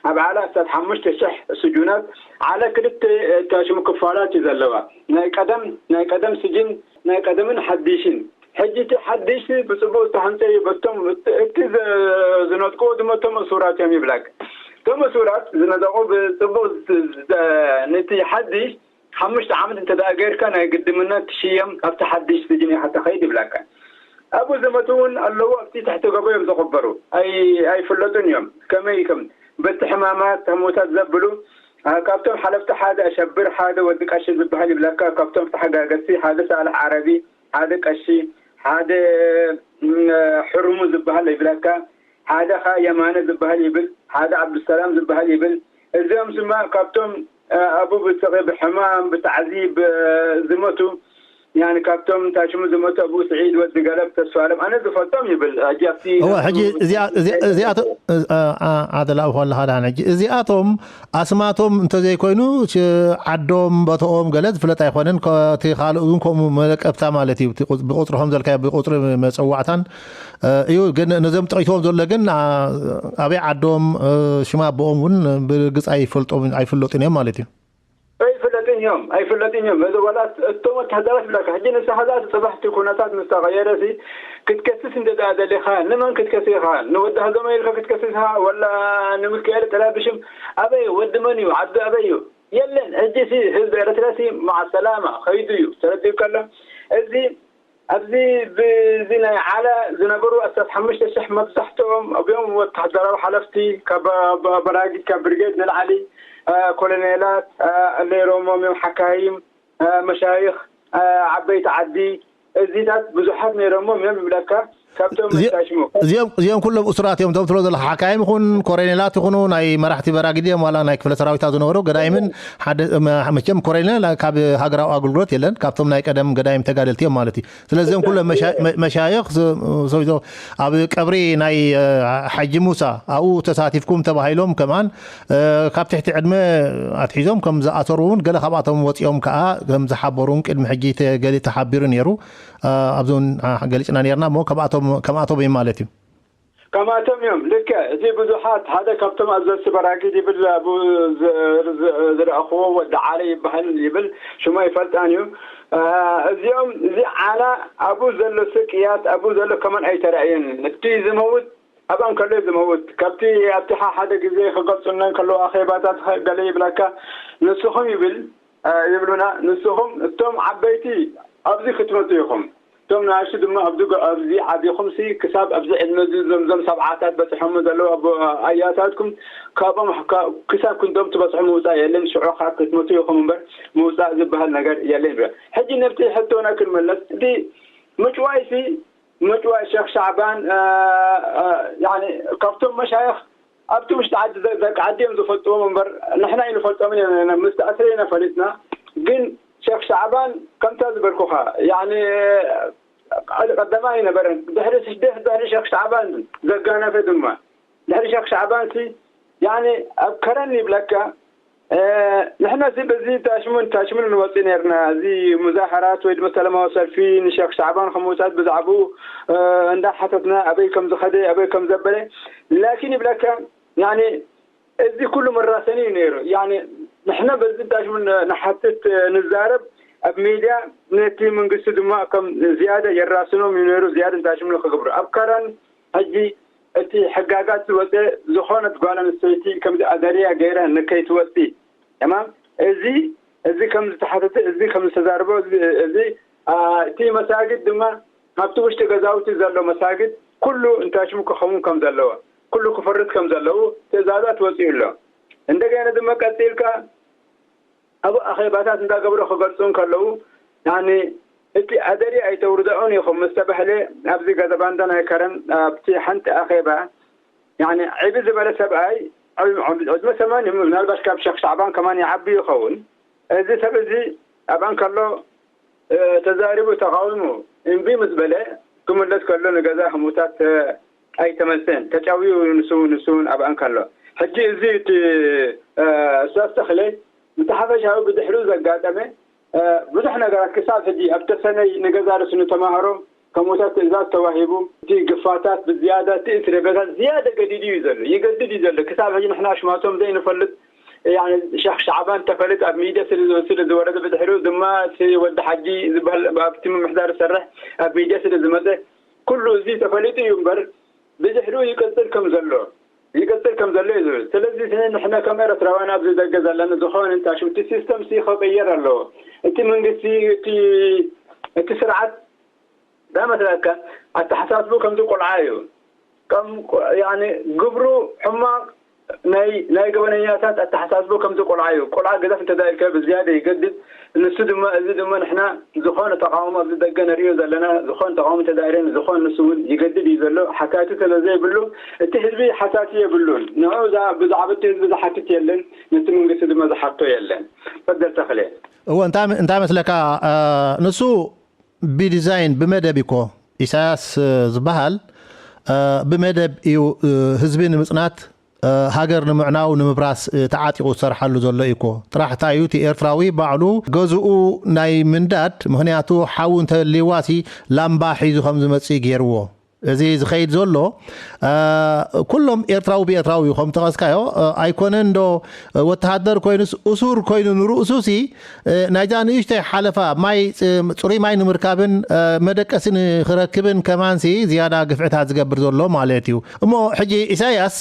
ኣብ ዓላ ኣስታት ሓሙሽተ ሽሕ ስጁናት ዓለ ክልተ እታ ሽሙ ክፋላት እዩ ዘለዋ። ናይ ቀደም ናይ ቀደም ስጅን ናይ ቀደምን ሓዲሽን። ሕጂ እቲ ሓዲሽ ብጽቡቕ ዝተሃንጸ እዩ። በቶም እቲ ዝነጥቅዎ ድማ እቶም እሱራት እዮም ይብለካ። እቶም እሱራት ዝነጠቁ ብጽቡቕ ነቲ ሓዲሽ ሓሙሽተ ዓመት እንተ ደኣ ጌርካ ናይ ግድምነት ትሽየም ኣብቲ ሓድሽ ስጅን ኢኻ ተኸይድ ይብለካ። ኣብኡ ዝመቱ እውን ኣለዉ ኣብቲ ትሕቲ ጎቦ እዮም ዝቕበሩ። ኣይፍለጡን እዮም። ከመይ ከም በቲ ሕማማት ህሙታት ዘብሉ ካብቶም ሓለፍቲ ሓደ ኣሸብር ሓደ ወዲ ቀሺ ዝበሃል ይብለካ። ካብቶም ተሓጋገዝቲ ሓደ ሳልሕ ዓረቢ ሓደ ቀሺ ሓደ ሕሩሙ ዝበሃል ይብለካ። ሓደ ኸዓ የማነ ዝበሃል ይብል፣ ሓደ ዓብዱሰላም ዝበሃል ይብል። እዚኦም ስማ ካብቶም ኣብኡ ብስቒ ብሕማም ብታዕዚብ ዝመቱ ያኒ ካብቶም ታሽሙ ዝመቱ ኣብኡ ስዒድ ወዲ ገለብ ተስፋለም ኣነ ዝፈልጦም ይብል። ሕጂ ኣብቲ እወ ሕጂ እዚኣ- እዚኣ- እዚኣቶ- እ- እ- እ- ኣደላኡ ከለኻ ደሓን ሕጂ እዚኣቶም ኣስማቶም እንተዘይኮይኑ ሽ- ዓዶም ቦታኦም ገለ ዝፍለጥ ኣይኮነን። ከ- እቲ ካልእ እውን ከምኡ መለቀብታ ማለት እዩ። እቲ ቁጽ- ብቁጽሪ ከም ዘልካዮ ብቁጽሪ መጸዋዕታን እዩ ግን ነዞም ጠቂስዎም ዘሎ ግን ኣበይ ዓዶም ሽም ኣቦኦም እውን ብርግፅ ኣይፈልጡን እዮም ማለት እዩ። ኣይፍለጥን እዮም ኣይፍለጥን እዮም። እዚ ዋላ እቶም ወታደራት ብላካ ሕጂ ንስኻ ዛ እቲ ፅባሕ እቲ ኩነታት ምስ ተቐየረ ሲ ክትከስስ እንደ ደኣ ደሊኻ ንመን ክትከስስ ኢኻ? ንወዲ ሃዘሞ ኢልካ ክትከስስ ኢኻ ወላ ንምክኤል ጥራይ ብሽም ኣበይ ወዲ መን እዩ ዓዱ ኣበይ እዩ? የለን። ሕጂ ሲ ህዝቢ ኤርትራ ሲ ማዓ ሰላማ ከይዱ እዩ ተረዲኡ ከሎ እዚ ኣብዚ ብዚ ናይ ዓለ ዝነበሩ ኣስታት ሓሙሽተ ሽሕ መብዛሕትኦም ኣብኦም ወተሃደራዊ ሓለፍቲ ካብ በራጊድ ካብ ብርጌድ ንላዕሊ ኮሎኔላት ነይሮሞም እዮም። ሓካይም መሻይኽ ዓበይቲ ዓዲ እዚታት ብዙሓት ነይሮሞም እዮም ይብለካ። ካብቶም መሻሽሙ እዚኦም ኩሎም እሱራት እዮም። እቶም ትብሎ ዘለካ ሓካይም ይኹን ኮሎኔላት ይኹኑ ናይ መራሕቲ በራጊድ እዮም ዋላ ናይ ክፍለ ሰራዊታት ዝነበሩ ገዳይምን ሓደ መቸም ኮሎኔል ካብ ሃገራዊ ኣገልግሎት የለን። ካብቶም ናይ ቀደም ገዳይም ተጋደልቲ እዮም ማለት እዩ። ስለዚ እዚኦም ኩሎም መሻይኽ ሰውዞ ኣብ ቀብሪ ናይ ሓጂ ሙሳ ኣብኡ ተሳቲፍኩም ተባሂሎም ከማን ካብ ትሕቲ ዕድመ ኣትሒዞም ከም ዝኣሰሩ እውን ገለ ካብኣቶም ወፂኦም ከዓ ከም ዝሓበሩ እውን ቅድሚ ሕጂ ገሊ ተሓቢሩ ነይሩ። ኣብዚ እውን ገሊፅና ነርና እሞ ከማቶም እዩ ማለት እዩ። ከማቶም እዮም ልክዕ። እዚ ብዙሓት ሓደ ካብቶም ኣዘዝቲ በራጊድ ይብል ዝረእኽዎ ወዲ ዓለ ይበሃል ይብል ሽሙ ኣይፈልጣን እዩ። እዚኦም እዚ ዓላ ኣብኡ ዘሎ ስቅያት ኣብኡ ዘሎ ከመን ኣይተራእየን። እቲ ዝመውት ኣብኦም ከሎ ዝመውት ካብቲ ኣብቲ ሓደ ግዜ ክገልጹና ከለዉ ኣኼባታት ገለ ይብለካ ንስኹም ይብል ይብሉና ንስኹም እቶም ዓበይቲ ኣብዚ ክትመጡ ኢኹም። እቶም ንኣሽቱ ድማ ኣብዚ ዓቢኹምሲ ክሳብ ኣብዚ ዕድመ እዚ ዞምዞም ሰብዓታት በፅሖም ዘለዉ ኣቦ ኣያታትኩም ካብኦም ክሳብ ክንዶም ትበፅሑ ምውፃእ የለን። ሽዑ ካብ ክትመቱ ኢኹም እምበር ምውፃእ ዝበሃል ነገር የለን። ሕጂ ነብቲ ሕቶና ክንመለስ እቲ ምጭዋይሲ ምጭዋይ ሸክ ሻዕባን ካብቶም መሻይኽ ኣብቲ ውሽጢ ዓዲ ደቂ ዓዲ እዮም ዝፈልጥዎም እምበር ንሕና ኣይንፈልጦምን ምስ ተኣስረ ኢና ፈሊጥና። ግን ሸክ ሻዕባን ከምታ ዝበልኩኻ ቀደማ ኣይነበረን። ድሕሪ ስደት ድሕሪ ሸክ ሻዕባን ዘጋነፈ ድማ ድሕሪ ሸክ ሻዕባን ሲ ኣብ ከረን ይብለካ ንሕና ሲ በዚ ታሽሙን ታሽሙን ንወፅእ ነርና። እዚ ሙዛሃራት ወይ ድማ ሰላማዊ ሰልፊ ንሸክ ሻዕባን ከምውፃት ብዛዕባኡ እንዳሓተትና ኣበይ ከም ዝኸደ ኣበይ ከም ዘበለ ላኪን ይብለካ እዚ ኩሉ መራሰኒ እዩ ነይሩ። ንሕና በዚ ታሽሙን ንሓትት ንዛረብ ኣብ ሚድያ ነቲ መንግስቲ ድማ ከም ዝያደ የራስኖም እዩ ነይሩ። ዝያደ ንታሽሙን ክገብሩ ኣብ ከረን ሕጂ እቲ ሕጋጋት ዝወፀ ዝኾነት ጓል ኣንስተይቲ ከምዚ ኣደርያ ገይረ ንከይትወፂ ተማም እዚ እዚ ከም ዝተሓተተ እዚ ከም ዝተዛርቦ እዚ እቲ መሳግድ ድማ ኣብቲ ውሽጢ ገዛውቲ ዘሎ መሳግድ ኩሉ እንታሽሙ ክኸውን ከም ዘለዎ ኩሉ ክፈርስ ከም ዘለዉ ትእዛዛት ወፂኡ ኣሎ። እንደገና ድማ ቀፂልካ ኣብ ኣኼባታት እንዳገብሩ ክገልፁ እንከለዉ እቲ ኣደሪ ኣይተውርድዑን ኢኹም ምስ ተባህለ ኣብዚ ገዛ ባንዳ ናይ ከረን ኣብቲ ሓንቲ ኣኼባ ዕቢ ዝበለ ሰብኣይ ዕድመ ሰማንያ ምናልባሽ ካብ ሸክ ሻዕባን ከማን ይዓቢ ይኸውን። እዚ ሰብ እዚ ኣብኣ እንከሎ ተዛሪቡ ተቃዊሙ እምቢ ምስ በለ ክምለስ ከሎ ንገዛ ህሙታት ኣይተመልሰን ተጫውዩ ንሱ ንሱ እውን ኣብኣ እንከሎ ሕጂ እዚ እቲ እሳስ ተኽለ ብተሓፈሻዊ ብድሕሪኡ ዘጋጠመ ብዙሕ ነገራት ክሳብ ሕጂ ኣብ ተሰነይ ንገዛ ርእሱ ንተማሃሮ ከምኡታት ትእዛዝ ተዋሂቡ እቲ ግፋታት ብዝያዳ እቲ እስረቤታት ዝያደ ገዲዱ እዩ ዘሎ ይገድድ እዩ ዘሎ ክሳብ ሕጂ ንሕና ሽማቶም ዘይንፈልጥ ሸክ ሻዕባን ተፈልጥ ኣብ ሚድያ ስለ ዝወስድ ዝወረደ ብድሕሪኡ ድማ እቲ ወዲ ሓጂ ዝበሃል ኣብቲ ምምሕዳር ዝሰርሕ ኣብ ሚድያ ስለ ዝመፀ ኩሉ እዚ ተፈሊጡ እዩ እምበር ብድሕሪኡ ይቅፅል ከም ዘሎ ይቅፅል ከም ዘሎ እዩ ዝብል። ስለዚ ንሕና ከም ኤርትራውያን ኣብዚ ደገ ዘለና ዝኾነ እንታሽም እቲ ሲስተም ሲ ክቅየር ኣለዎ። እቲ መንግስቲ እቲ እቲ ስርዓት ዳመትለካ ኣተሓሳስቡ ከምዚ ቆልዓ እዩ። ከም ግብሩ ሕማቅ ናይ ናይ ገበነኛታት ኣተሓሳስቦ ከምዚ ቆልዓ እዩ። ቆልዓ ገዛፍ እንተዳኢልካ ብዝያደ ይገድድ። ንሱ ድማ እዚ ድማ ንሕና ዝኾነ ተቃውሞ ኣብዚ ደገ ንሪኦ ዘለና ዝኾነ ተቃውሞ እንተዳኢለን ዝኾነ ንሱ እውን ይገድድ እዩ ዘሎ። ሓታቲ ስለ ዘይብሉ እቲ ህዝቢ ሓታቲ የብሉን። ንዑ ብዛዕባ እቲ ህዝቢ ዝሓትት የለን። ነቲ መንግስቲ ድማ ዝሓቶ የለን። በደል ተኽለ እወ እንታይ እንታይ መስለካ ንሱ ብዲዛይን ብመደብ እኮ ኢሳያስ ዝበሃል ብመደብ እዩ ህዝቢ ንምፅናት ሃገር ንምዕናው ንምብራስ ተዓጢቑ ዝሰርሓሉ ዘሎ እዩ እኮ። ጥራሕ እንታይ እዩ እቲ ኤርትራዊ ባዕሉ ገዝኡ ናይ ምንዳድ ምኽንያቱ ሓዊ እንተልይዋሲ ላምባ ሒዙ ከም ዝመፅእ ገይርዎ። እዚ ዝኸይድ ዘሎ ኩሎም ኤርትራዊ ብኤርትራዊ እዩ ከም ተቐስካዮ ኣይኮነን ዶ ወተሃደር ኮይኑስ እሱር ኮይኑ ንርእሱሲ ናይዛ ንእሽተይ ሓለፋ ማይ ፅሩይ ማይ ንምርካብን መደቀሲ ንክረክብን ከማንሲ ዝያዳ ግፍዕታት ዝገብር ዘሎ ማለት እዩ። እሞ ሕጂ ኢሳያስ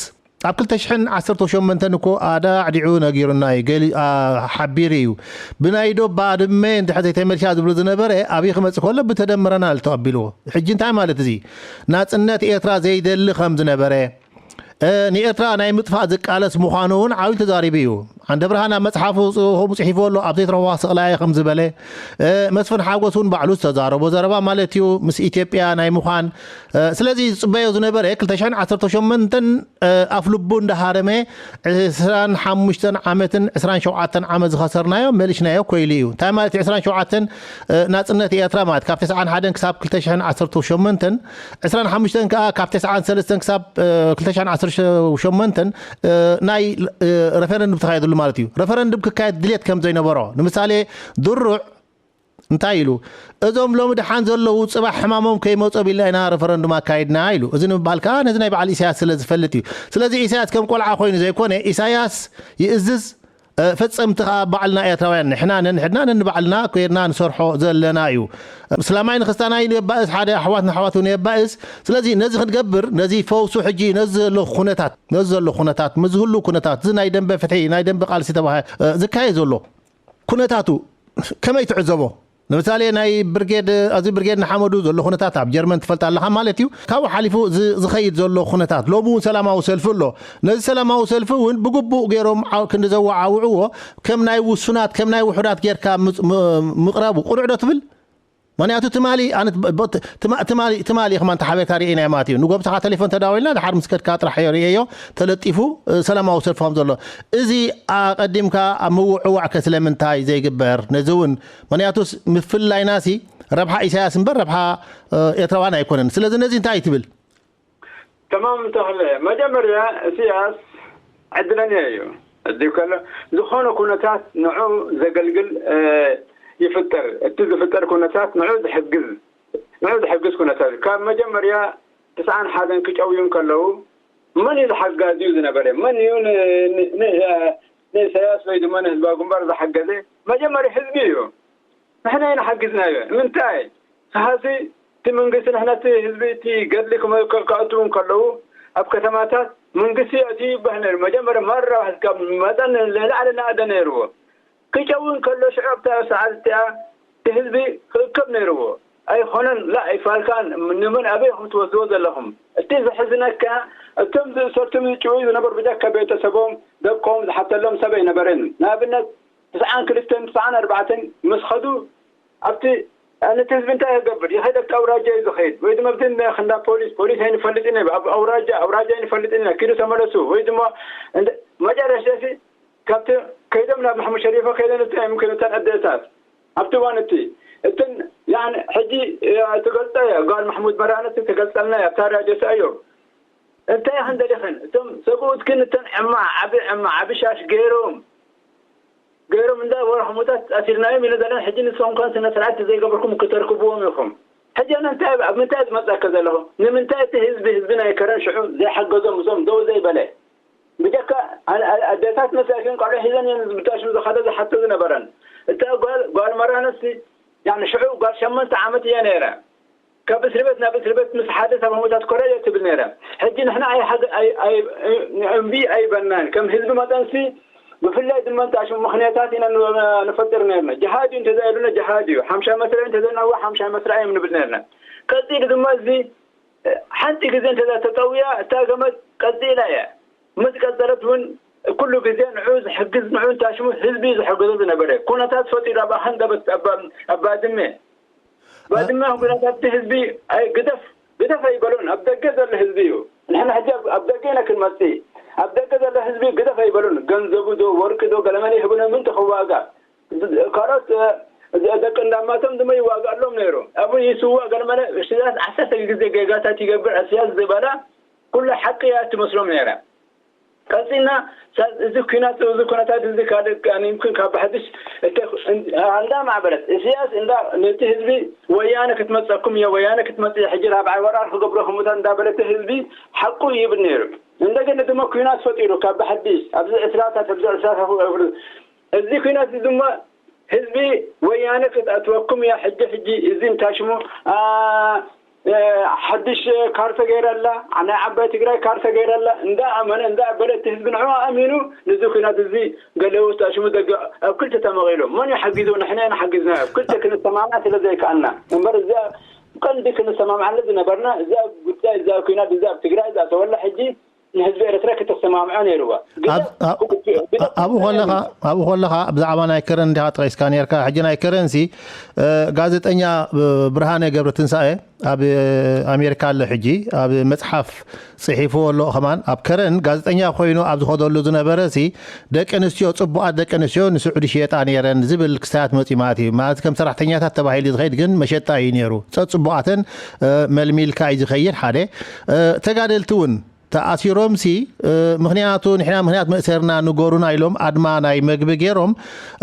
ኣብ ክልተ ሽሕን ዓሰርተ ሸሞንተን እኮ ኣዳዕዲዑ ነጊሩና እዩ፣ ገሊ ሓቢሩ እዩ። ብናይ ዶ ባድመ እንድሕር ዘይተመልሻ ዝብሎ ዝነበረ ኣብይ ክመፅእ ከሎ ብተደምረናል ተቐቢልዎ። ሕጂ እንታይ ማለት እዚ ናፅነት ኤርትራ ዘይደሊ ከም ዝነበረ ንኤርትራ ናይ ምጥፋእ ዝቃለስ ምዃኑ እውን ዓብዩ ተዛሪቡ እዩ። ዓንደ ብርሃን ኣብ መፅሓፉ ከምኡ ፅሒፉ ኣሎ ኣብ ዘይትረኽቦ ስቕላየ ከም ዝበለ መስፍን ሓጎስ እውን ባዕሉ ዝተዛረቦ ዘረባ ማለት እዩ ምስ ኢትዮጵያ ናይ ምዃን ስለዚ ዝፅበዮ ዝነበረ ክልተ ሽሕን ዓሰርተ ሸሞንተን ኣፍ ልቡ እንዳሃረመ ዕስራን ሓሙሽተን ዓመትን ዕስራን ሸውዓተን ዓመት ዝኸሰርናዮ መልሽናዮ ኮይሉ እዩ። እንታይ ማለት እዩ ዕስራን ሸውዓተን ናፅነት ኤርትራ ማለት ካብ ተስዓን ሓደን ክሳብ ክልተ ሽሕን ዓሰርተ ሸሞንተን ዕስራን ሓሙሽተን ከዓ ካብ ተስዓን ሰለስተን ክሳብ ክልተ ሽሕን ዓሰርተ ሸሞንተን ናይ ረፈረንድም ተኻየድሉ ማለት እዩ። ረፈረንድም ክካየድ ድሌት ከም ዘይነበሮ ንምሳሌ ድሩዕ እንታይ ኢሉ እዞም ሎሚ ደሓን ዘለዉ ፅባሕ ሕማሞም ከይመፁ ቢልና ኢና ረፈረንዱም ኣካይድና ኢሉ። እዚ ንምባል ከዓ ነዚ ናይ በዓል ኢሳያስ ስለ ዝፈልጥ እዩ። ስለዚ ኢሳያስ ከም ቆልዓ ኮይኑ ዘይኮነ ኢሳያስ ይእዝዝ ፈፀምቲ ከዓ ባዕልና ኤርትራውያን ንሕና ነንሕድና ነንባዕልና ኮይርና ንሰርሖ ዘለና እዩ። እስላማይ ንክስታናይ የባእስ ሓደ ኣሕዋት ንኣሕዋቱ የባእስ። ስለዚ ነዚ ክንገብር ነዚ ፈውሱ ሕጂ ነዚ ዘሎ ኩነታት ነዚ ዘሎ ኩነታት ምዝህሉ ኩነታት እዚ ናይ ደንበ ፍትሒ ናይ ደንበ ቃልሲ ተባሃ ዝካየድ ዘሎ ኩነታቱ ከመይ ትዕዘቦ? ንምሳሌ ናይ ብርጌድ፣ እዚ ብርጌድ ንሓመዱ ዘሎ ኩነታት ኣብ ጀርመን ትፈልጥ ኣለኻ ማለት እዩ። ካብኡ ሓሊፉ ዝ-፣ ዝኸይድ ዘሎ ኩነታት፣ ሎሚ እውን ሰላማዊ ሰልፊ ኣሎ። ነዚ ሰላማዊ ሰልፊ እውን ብግቡእ ገይሮም ዓው-፣ ክንዲ ዘወዓውዕዎ፣ ከም ናይ ውሱናት፣ ከም ናይ ውሑዳት ጌርካ ምጽ-፣ ም-፣ ምቕራቡ ቅኑዕ ዶ ትብል? ምኽንያቱ ትማሊ ኣነ ብ-፣ ብ-፣ ትማ-፣ ትማሊ፣ ትማሊ ከማን ተሓቢርካ ርኢናዮ ማለት እዩ። ንጎብታኻ ቴሌፎን ተዳዊልና፣ ድሓር ምስ ከድካ ጥራሕ እየ ርእየዮ፣ ተለጢፉ፣ እ፣ ሰላማዊ ሰልፊ ከም ዘሎ። እዚ ኣቐዲምካ ኣብ ምውዕዋዕ ከ ስለምንታይ ዘይግበር? ነዚ እውን፣ ምኽንያቱስ ምፍልላይናሲ ረብሓ ኢሳያስ እምበር ረብሓ፣ እ፣ ኤርትራውያን ኣይኮነን። ስለዚ ነዚ እንታይ ትብል? ተማም ተኽለ፣ መጀመርያ እስያስ ዕድለኛ እዩ። እዚ ከሎ ዝኾነ ኩነታት ንዑ ዘገልግል፣ እ፣ ይፍጠር። እቲ ዝፍጠር ኩነታት ንዑ ዝሕግዝ፣ ንዑ ዝሕግዝ ኩነታት። ካብ መጀመርያ ትስዓን ሓደን ክጨውዩ ከለዉ መን እዩ ዝሓጋዚ እዩ ዝነበረ? መን እዩ ን-፣ ን-፣ ን-፣ ንኢሳያስ ወይ ድማ ንህዝባዊ ግንባር ዝሓገዘ? መጀመርያ ህዝቢ እዩ። ንሕና ኢና ሓጊዝናዮ። ምንታይ? ሰሓሲ እቲ መንግስቲ ንሕና እቲ ህዝቢ እቲ ገድሊ ክመ-፣ ከ-፣ ከእትዉ ከለዉ ኣብ ከተማታት መንግስቲ የእትዩ ይበሃል ነይሩ። መጀመርያ ማራ ካብ መጠን ንላዕሊ ናእደ ነይርዎ። ክጨውን ከሎ ሽዑ ኣብታ ሰዓት እቲኣ እቲ ህዝቢ ክእከብ ነይርዎ። ኣይኾነን፣ ላ ኣይፋልካን፣ ንመን ኣበይ ኢኹም ትወስድዎ ዘለኹም? እቲ ዘሕዝነካ እቶም ዝእሰርቱን ዝጭውዩ ዝነበሩ ብጃካ ቤተሰቦም፣ ደቆም ዝሓተሎም ሰብ ኣይነበረን። ንኣብነት ትስዓን ክልተን ትስዓን ኣርባዕተን ምስ ኸዱ ኣብቲ ነቲ ህዝቢ እንታይ ክገብር ይኸይድ? ኣብቲ ኣውራጃ እዩ ዝኸይድ ወይ ድማ ኣብቲ እንዳ ፖሊስ፣ ፖሊስ ኣይንፈልጥን ኢና፣ ኣብ ኣውራጃ፣ ኣውራጃ ኣይንፈልጥን ኢና፣ ኪዱ ተመለሱ ወይ ድማ እንደ-፣ መጨረሻ ሲ ካብቲ ከይዶም ናብ ማሕሙድ ሸሪፎ ከይደን እንታይ እዮም ክብሉ እተን ኣዴታት ኣብቲ እዋን እቲ እትን ያን ሕጂ ትገልጸ ጓል ማሕሙድ መራነት ትገልጸልና እያ ኣብታ ራድዮ እዮም። እንታይ ኢኽን ደሊኽን? እቶም ሰብኡት ግን እተን ዕማ ዓቢ ዕማ ዓቢ ሻሽ ገይሮም ገይሮም እንዳ ወርሕሙታት ኣሲርናዮም ኢሉ ዘለን ሕጂ ንስኹም ከ ስነ ስርዓት ዘይገበርኩም ክተርክብዎም ኢኹም። ሕጂ ኣነ እንታይ ኣብ ምንታይ ዝመጻከ ዘለኹ? ንምንታይ እቲ ህዝቢ ህዝቢ ናይ ከረን ሽዑ ዘይሓገዞም እዞም ደው ዘይበለ? ብጀካ ኣዴታት መሳኪን ቆልዑ ሒዘን እየን ዝብታሽም ዝኸደ ዝሓቶ ዝነበረን። እታ ጓል ጓል መራነሲ ያኒ ሽዑ ጓል ሸመንተ ዓመት እያ ነይረ። ካብ እስሪ ቤት ናብ እስሪ ቤት ምስ ሓደ ሰብኣውታት ኮረየ ትብል ነይረ። ሕጂ ንሕና ኣይ-፣ ኣይ-፣ ኣይ-፣ እምቢ ኣይበናን። ከም ህዝቢ መጠንሲ ብፍላይ ድማ እንታሽሙ ምኽንያታት ኢና ን-፣ ንፈጥር ነርና። ጅሃድ እዩ እንተዛ ኢሉና ጅሃድ እዩ። ሓምሻ መስርዕ እንተዘናዋ ሓምሻ መስርዕ እዮም ንብል ነርና። ቀጺሉ ድማ እዚ ሓንቲ ግዜ እንተዛ ተጠውያ እታ ገመድ ቀጺላ እያ። ምስ ቀጸለት እውን ኩሉ ግዜ ንዑ ዝሕግዝ፣ ንዑ እንታሽሙ ህዝቢ እዩ ዝሕግዞ ዝነበረ። ኩነታት ፈጢሩ ኣብ ኣኸንደበት፣ ኣብ፣ ኣብ ባድመ። ባድመ ኩነታት እቲ ህዝቢ ኣይ-፣ ግደፍ፣ ግደፍ ኣይበሎን። ኣብ ደገ ዘሎ ህዝቢ እዩ። ንሕና ሕጂ ኣብ፣ ኣብ ደገ ኢና ክንመጽእ። ኣብ ደገ ዘሎ ህዝቢ ግደፍ ኣይበሎን። ገንዘቡ ዶ፣ ወርቂ ዶ፣ ገለመለ ይህቡና ምንተ ክዋጋ። ካልኦት፣ እ፣ ደቂ እንዳማቶም ድማ ይዋጋሎም ነይሩ። ኣብኡ ይስዋእ ገለመለ። እስያስ ዓሰርተ ግዜ ጌጋታት ይገብር፣ እስያስ ዝበላ ኩሉ ሓቂ እያ ትመስሎም ነይራ። ቀጺልና፣ ሳ-፣ እዚ ኲናት፣ እዚ ኩነታት እዚ ካልእ፣ ኣነ ይምክን ካብ ብሓድሽ እተ-፣ እን-፣ እንዳማዕበለት፣ እስያስ እንዳ-፣ ነቲ ህዝቢ ወያነ ክትመጸኩም እየ፣ ወያነ ክትመጽእ እየ፣ ሕጂ ራብዓይ ወራር ክገብሮ ክምታ እንዳበለ እቲ ህዝቢ ሓቁ ይብል ነይሩ። እንደገና ድማ ኲናት ፈጢሩ ካብ ብሓድሽ ኣብዚ ዕስራታት፣ ኣብዚ ዕስራታት እዚ ኲናት እዚ ድማ ህዝቢ ወያነ ክትኣትወኩም እያ። ሕጂ፣ ሕጂ እዚ እንታይ ሽሙ፣ አ፣ እ፣ ሓድሽ ካርተ ገይራ ኣላ፣ ናይ ዓባይ ትግራይ ካርተ ገይራ ኣላ። እንዳ ኣመነ፣ እንዳ በለ እቲ ህዝቢ ንዕኡ ኣሚኑ ንዚ ኲናት እዚ ገለውት ኣሽሙ ደገ ኣብ ክልተ ተመቒሉ። መን እዩ ሓጊዙ? ንሕና ኢና ሓጊዝና። ኣብ ክልተ ክንሰማማዕ ስለ ዘይከኣልና። እምበር እዚኣ ቀንዲ ክንሰማማዓሉ ዝነበርና፣ እዛ ጉዳይ፣ እዛ ኲናት እዛ ኣብ ትግራይ ዝኣተወላ ሕጂ ንህዝቢ ኤርትራ ከተሰማምዖ ነይርዋ። ግደ ኣብ-፣ ኣብ-፣ ግደ ኣብኡ ከለኻ፣ ኣብኡ ከለኻ ብዛዕባ ናይ ከረን እንዲኻ ጠቒስካ ነርካ። ሕጂ ናይ ከረንሲ፣ እ፣ ጋዜጠኛ፣ እ፣ ብርሃነ ገብረትንሳኤ ኣብ፣ እ፣ ኣሜሪካ ኣሎ። ሕጂ ኣብ መጽሓፍ ጽሒፍዎ ኣሎ። ከማን ኣብ ከረን ጋዜጠኛ ኮይኑ ኣብ ዝኸደሉ ዝነበረ ሲ፣ ደቂ ኣንስትዮ፣ ጽቡቓት ደቂ ኣንስትዮ ንስዑዲ ሸየጣ ነይረን ዝብል ክስታት መጺኡ ማለት እዩ። ማለት ከም ሰራሕተኛታት ተባሂሉ ዝኸይድ ግን መሸጣ እዩ ነይሩ። ጸጽቡቓተን፣ እ፣ መልሚልካ እዩ ዝኸይድ ሓደ። እ፣ ተጋደልቲ እውን ተኣሲሮምሲ፣ እ፣ ምኽንያቱ ንሕና ምኽንያት መእሰርና ንገሩና ኢሎም ኣድማ ናይ መግቢ ገይሮም፣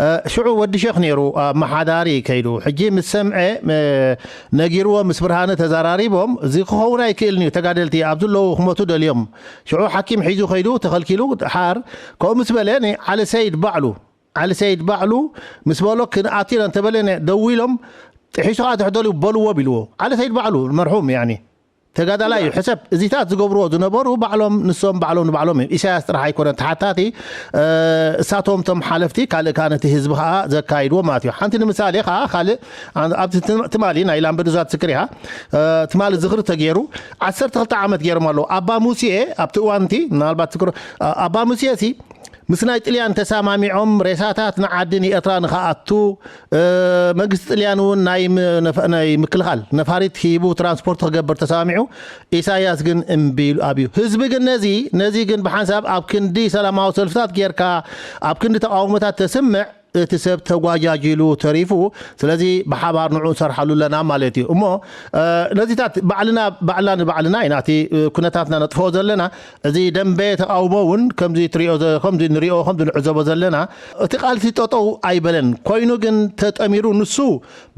እ፣ ሽዑ ወዲ ሸኽ ነይሩ ኣመሓዳሪ ከይዱ። ሕጂ ምስ ሰምዐ፣ እ፣ ነጊርዎ ምስ ብርሃነ ተዘራሪቦም፣ እዚ ክኸውን ኣይክእልን እዩ፣ ተጋደልቲ ኣብ ዘለዉ ክሞቱ ደልዮም። ሽዑ ሓኪም ሒዙ ከይዱ ተኸልኪሉ። ድሓር ከምኡ ምስ በለ፣ ኒ-፣ ዓሊ ሰይድ ባዕሉ፣ ዓሊ ሰይድ ባዕሉ ምስ በሎ ክንኣቱ ኢና እንተበለ፣ ነ-፣ ደዊሎም፣ ጥሒሱ ከኣ ትሕደሉ በልዎ ቢልዎ። ዓሊ ሰይድ ባዕሉ መርሑም ያኒ። ተጋዳላይ እዩ። ሕሰብ፣ እዚታት ዝገብርዎ ዝነበሩ ባዕሎም፣ ንሶም ባዕሎም ንባዕሎም እዮም። ኢሳያስ ጥራሕ ኣይኮነን ተሓታቲ፣ እ፣ እሳቶም ቶም ሓለፍቲ፣ ካልእ ከኣ ነቲ ህዝቢ ከኣ ዘካይድዎ ማለት እዩ። ሓንቲ ንምሳሌ ከኣ ካልእ፣ ኣ-፣ ኣብቲ ትም-፣ ትማሊ ናይ ላምበዱዛ ትዝክር ኢኻ፣ እ፣ ትማሊ ዝኽሪ ተገይሩ፣ ዓሰርተ ክልተ ዓመት ገይሮም ኣለዉ። ኣባ ሙሴ ኣብቲ እዋንቲ፣ ምናልባት ትዝክሮ፣ ኣ-፣ ኣባ ሙሴ ሲ ምስ ናይ ጥልያን ተሰማሚዖም ሬሳታት ንዓዲ ንኤርትራ ንኸኣቱ፣ እ፣ መንግስቲ ጥልያን እውን ናይ ም-፣ ነፈ-፣ ናይ ምክልኻል ነፋሪት ሂቡ ትራንስፖርት ክገብር ተሰማሚዑ፣ ኢሳያስ ግን እምቢ ኢሉ ኣብዩ። ህዝቢ ግን ነዚ፣ ነዚ ግን ብሓንሳብ ኣብ ክንዲ ሰላማዊ ሰልፍታት ጌርካ፣ ኣብ ክንዲ ተቃውሞታት ተስምዕ፣ እቲ ሰብ ተጓጃጂሉ ተሪፉ። ስለዚ ብሓባር ንዑ ንሰርሓሉ ኣለና ማለት እዩ። እሞ፣ እ፣ ነዚታት ባዕልና፣ ባዕልና ንባዕልና ኢና እቲ፣ እ፣ ኩነታትና ነጥፍኦ ዘለና። እዚ ደንበ ተቃውሞ እውን ከምዚ ትሪኦ ዘ-፣ ከምዚ ንሪኦ፣ ከምዚ ንዕዘቦ ዘለና፣ እቲ ቃልሲ ጠጠው ኣይበለን። ኮይኑ ግን ተጠሚሩ ንሱ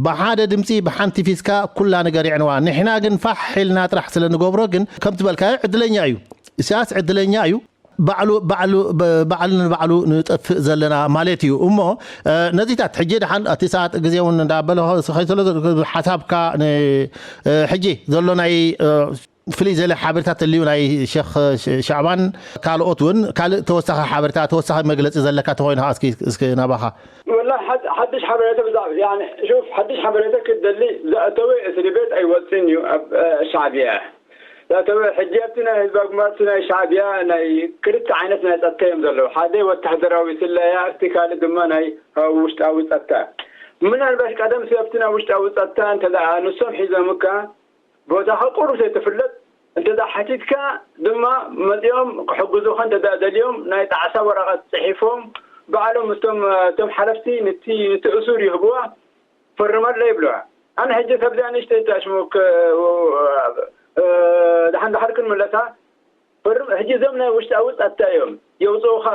ብሓደ ድምፂ ብሓንቲ ፊስካ ኩላ ነገር የዕንዋ። ንሕና ግን ፋሕ ኢልና ጥራሕ ስለ ንገብሮ ግን ከም ትበልካዮ ዕድለኛ እዩ። ኢሳያስ ዕድለኛ እዩ። ባዕሉ፣ ባዕሉ፣ ብ-፣ ባዕሉ ንባዕሉ ንጠፍእ ዘለና ማለት እዩ። እሞ፣ እ፣ ነዚታት ሕጂ ደሓን እቲ ሰዓት ግዜ እውን እንዳበለ ከይተሎ ሓሳብካ ን-፣ እ፣ ሕጂ ዘሎ ናይ፣ እ፣ ፍልይ ዘለ ሓበሬታ ተልዩ ናይ ሸኽ ሽ-፣ ሻዕባን ካልኦት እውን ካልእ ተወሳኺ ሓበሬታ፣ ተወሳኺ መግለጺ ዘለካ ተኾይኑ እስኪ፣ እስኪ ናባኻ። ወላ ሓድ-፣ ሓድሽ ሓበሬታ ብዛዕባ፣ ያኒ፣ ሹፍ፣ ሓድሽ ሓበሬታ ክትደሊ ዝኣተወ እስሪ ቤት ኣይወፅን እዩ ኣብ፣ እ፣ ሻዕብያ። ዝኣተወ ሕጂ ኣብቲ ናይ ህዝባዊ ግንባር፣ እቲ ናይ ሻዕብያ ናይ ክልተ ዓይነት ናይ ጸጥታ እዮም ዘለዉ። ሓደ ወታደራዊ ስለያ፣ እቲ ካልእ ድማ ናይ ውሽጣዊ ጸጥታ። ምናልባሽ ቀደም ሲ ኣብቲ ናይ ውሽጣዊ ጸጥታ እንተ ደኣ ንሶም ሒዞምካ፣ ቦታኻ ቁሩብ ዘይትፍለጥ፣ እንተ ደኣ ሓቲትካ ድማ መጺኦም ክሕግዙኻ እንተ ደኣ ደልዮም፣ ናይ ጣዕሳ ወረቐት ጽሒፎም፣ ባዕሎም ምስቶም፣ እቶም ሓለፍቲ ንቲ፣ ንቲ እሱር ይህብዋ፣ ፈርመለይ ይብልዋ። ኣነ ሕጂ ካብዚኣ ንእሽተይ ታሽሙክ፣ እ፣ ደሓን ደሓር ክንምለሳ፣ ፈርም፣ ሕጂ እዞም ናይ ውሽጣዊ ጸጥታ እዮም፣ የውጽኡኻ።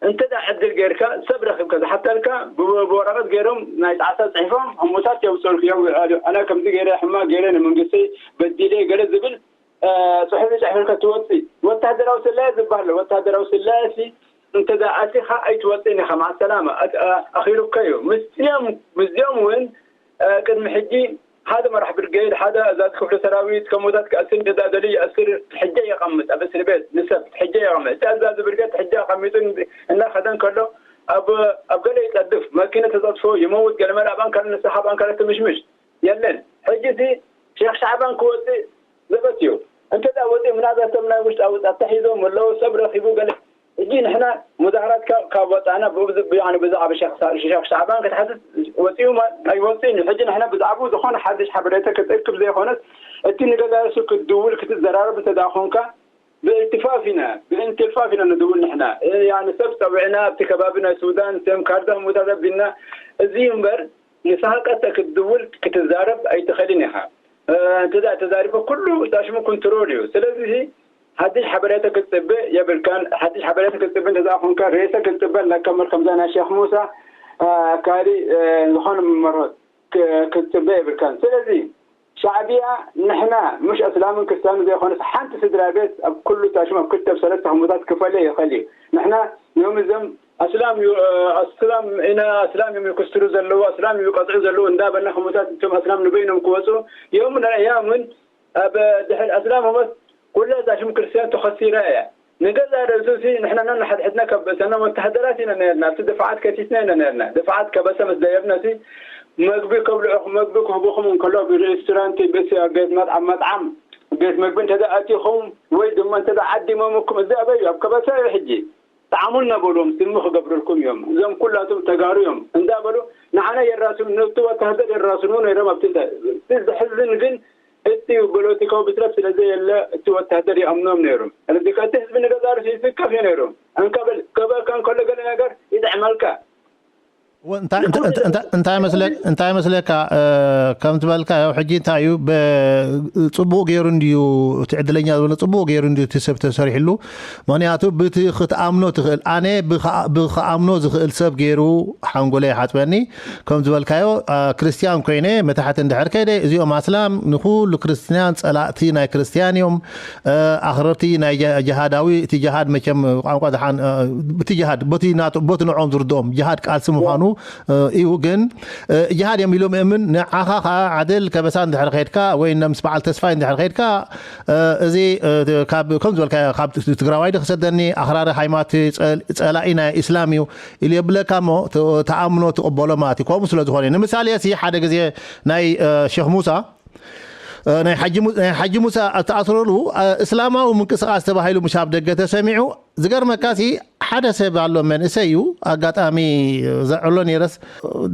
እንተ ደኣ ዕድል ጌርካ፣ ሰብ ረኺብካ ዝሓተልካ፣ ብ-፣ ብወረቐት ገይሮም ናይ ጣዕሳ ጽሒፎም፣ ህሙታት የውጽኡልክ፣ የው-፣ ኣነ ከምዚ ገይረ፣ ሕማቕ ገይረ፣ ንመንግስተይ በዲለ፣ ገለ ዝብል፣ እ፣ ጽሑፍ ጽሒፍልካ ትወጽእ። ወታደራዊ ስለያ ዝበሃል ኣሎ። ወታደራዊ ስለያ ሲ እንተ ደኣ ኣቲኻ ኣይትወጽእን ኢኻ፣ መዓ ሰላማ። ኣት-፣ ኣ-፣ ኣኺሉካ እዩ። ምስዚኦም፣ ምስዚኦም እውን፣ እ፣ ቅድሚ ሕጂ ሓደ መራሕ ብርጌድ፣ ሓደ ኣዛዚ ክፍለ ሰራዊት፣ ከምኡታት ክኣስር እንተ ደኣ ደልዩ ይኣስር፣ ሕጂ የቐምጥ ኣብ እስሪ ቤት ንሰብ፣ ሕጂ የቐምጥ። እቲ ኣዛዚ ብርጌድ ሕጂ ኣቐሚጡ እናኸደ እንከሎ፣ ኣብ፣ ኣብ ገለ ይጸድፍ፣ መኪና ተጸድፎ፣ ይመውት፣ ገለ መለ ኣብ ኣንካለ ንስሓ፣ ኣብ ኣንካለ ትምሽምሽ። የለን። ሕጂ እቲ ሼክ ሻዕባን ክወጽእ ዘበት እዩ። እንተ ደኣ ወጺኦም ናዛቶም ናይ ውሽጣዊ ጸጥታ ሒዞም ኣለዉ፣ ሰብ ረኺቡ ገለ። ሕጂ ንሕና ሙዛህራት ካብ፣ ካብ ወጻእና ብብዝ-፣ ብያዕኒ ብዛዕባ ሼክ ሳ-፣ ሼክ ሻዕባን ክትሓትት ወጺኡ ማ-፣ ኣይወጽእን እዩ። ሕጂ ንሕና ብዛዕባኡ ዝኾነ ሓድሽ ሓበሬታ ክትእክብ ዘይኮነስ፣ እቲ ንገዛርሱ ክትድውል ክትዘራረብ እንተ ደኣ ኾንካ፣ ብእልትፋፍ ኢና፣ ብእንትልፋፍ ኢና ንድውል ንሕና። እ፣ ያኒ ሰብ ጸዊዕና ኣብቲ ከባቢ ናይ ሱዳን፣ ሰም ካርታ ህሙታት ኣቢልና፣ እዚ እምበር ንስኻ ቀጥታ ክትድውል ክትዛረብ ኣይትኽእልን ኢኻ። እ፣ እንተ ደኣ ተዛሪበ ኩሉ ታሽሙ ኮንትሮል እዩ። ስለዚ ሓድሽ ሓበሬታ ክትጽበ የብልካን። ሓድሽ ሓበሬታ ክትጽበ እንተ ደኣ ኾንካ ሬሳ ክትጽበ ኣለካ እምበር ከምዛ ናይ ሼኽ ሙሳ፣ እ፣ ካሊ፣ እ፣ ዝኾነ መመርሆት ክ-፣ ክትጽበ የብልካን። ስለዚ ሻዕብያ ንሕና ምሽ ኣስላምን ክርስትያንን ዘይኮነስ ሓንቲ ስድራ ቤት ኣብ ኩሉ ታሽሙ ኣብ ክልተ ኣብ ሰለስተ ህሙታት ክፈልዮ ይኽእል እዩ። ንሕና ነም እዞም ኣስላም እዩ፣ እ፣ ኣስላም ኢና፣ ኣስላም እዮም ይክስትሩ ዘለዉ፣ ኣስላም እዩ ይቀጽዑ ዘለዉ እንዳበልና ህሙታት እቶም ኣስላም ንበይኖም ክወጹ እዮም። ንዕያም እውን ኣብ ድሕር ኣስላም ህሞት ኩላ እዛ ሽም ክርስትያን ተኸሲራ እያ። ንገዛ ርእሱ ሲ ንሕና ነንሓድሕድና ከበሰና ወተሃደራት ኢና ነርና። ኣብቲ ድፋዓት ከቲትና ኢና ነርና። ድፋዓት ከበሰ ምስ ደየብና ሲ መግቢ ከብልዑ፣ መግቢ ክህቡኹም እንከሎ ብሬስቶራንት፣ ቤት፣ ቤት መጥ-፣ ኣብ መጥዓም፣ ቤት መግቢ እንተ ደኣ ኣቲኹም ወይ ድማ እንተ ደኣ ዓዲሞምኩም፣ እዚ ኣበይ እዩ? ኣብ ከበሳ እዩ ሕጂ። ጣዕሙና በልዎም፣ ስሚ ክገብሩልኩም እዮም። እዞም ኩላቶም ተጋሩ እዮም እንዳበሉ ንዓና የራስኑ፣ ነቲ ወተሃደር የራስኑ ነይሮም። ኣብቲ እንተ-፣ እቲ ዘሕዝን ግን እቲ ፖለቲካዊ ብስለት ስለ ዘየለ እቲ ወተሃደር ይኣምኖም ነይሩ። ስለዚ ከ እቲ ህዝቢ ንገዛእ ርእሱ ይስከፍ እዩ ነይሩ። እንካ በል፣ ከበካ እንከሎ ገለ ነገር ይጥዕመልካ። እወ፣ እንታይ፣ እንታይ፣ እንታይ፣ እንታይ፣ እንታይ መስለ-፣ እንታይ መስለካ፣ እ፣ ከም ትበልካ፣ ያው ሕጂ እንታይ እዩ፣ ብ-፣ ጽቡቕ ገይሩ እንድዩ፣ እቲ ዕድለኛ ዝበሎ ጽቡቕ ገይሩ እንድዩ እቲ ሰብ ተሰሪሕሉ። ምኽንያቱ ብቲ ክትኣምኖ ትኽእል፣ ኣነ ብኸ-፣ ብኸኣምኖ ዝኽእል ሰብ ገይሩ ሓንጎለይ ሓጽበኒ። ከም ዝበልካዮ፣ ኣ፣ ክርስትያን ኮይነ መታሕቲ እንድሕር ከይደ፣ እዚኦም ኣስላም ንኹሉ ክርስትያን ጸላእቲ ናይ ክርስትያን እዮም። እ፣ ኣኽረርቲ ናይ ጀ-፣ ጀሃዳዊ፣ እቲ ጀሃድ መቸም ቋንቋ ዝሓን-፣ እ፣ እቲ ጀሃድ በቲ ናቶ-፣ በቲ ንዕኦም ዝርድኦም ጀሃድ ቃልሲ ምዃኑ እዩ። ግን እ፣ ጅሃድ እዮም ኢሉ ምእምን። ንዓኻ ከዓ ዓድል ከበሳ እንድሕር ከድካ ወይ ምስ በዓል ተስፋይ እንድሕር ከድካ፣ እ፣ እዚ፣ እ፣ ካብ ከም ዝበልካ ካብ ትግራዋይ ዶ ክሰደኒ፣ ኣኽራሪ ሃይማኖት ጸል- ጸላኢ ናይ እስላም እዩ ኢሉ የብለካ እሞ ት- ተኣምኖ ትቕበሎ ማለት እዩ። ከምኡ ስለ ዝኾነ እዩ። ንምሳሌ ሲ ሓደ ግዜ ናይ እ፣ ሸኽ ሙሳ እ፣ ናይ ሓጂ ሙሳ ዝተኣስረሉ እስላማዊ ምንቅስቃስ ተባሂሉ ምሽ ኣብ ደገ ተሰሚዑ። ዝገርመካ ሲ ሓደ ሰብ ኣሎ፣ መንእሰይ እዩ፣ ኣጋጣሚ ዘዕሎ ነይረስ፣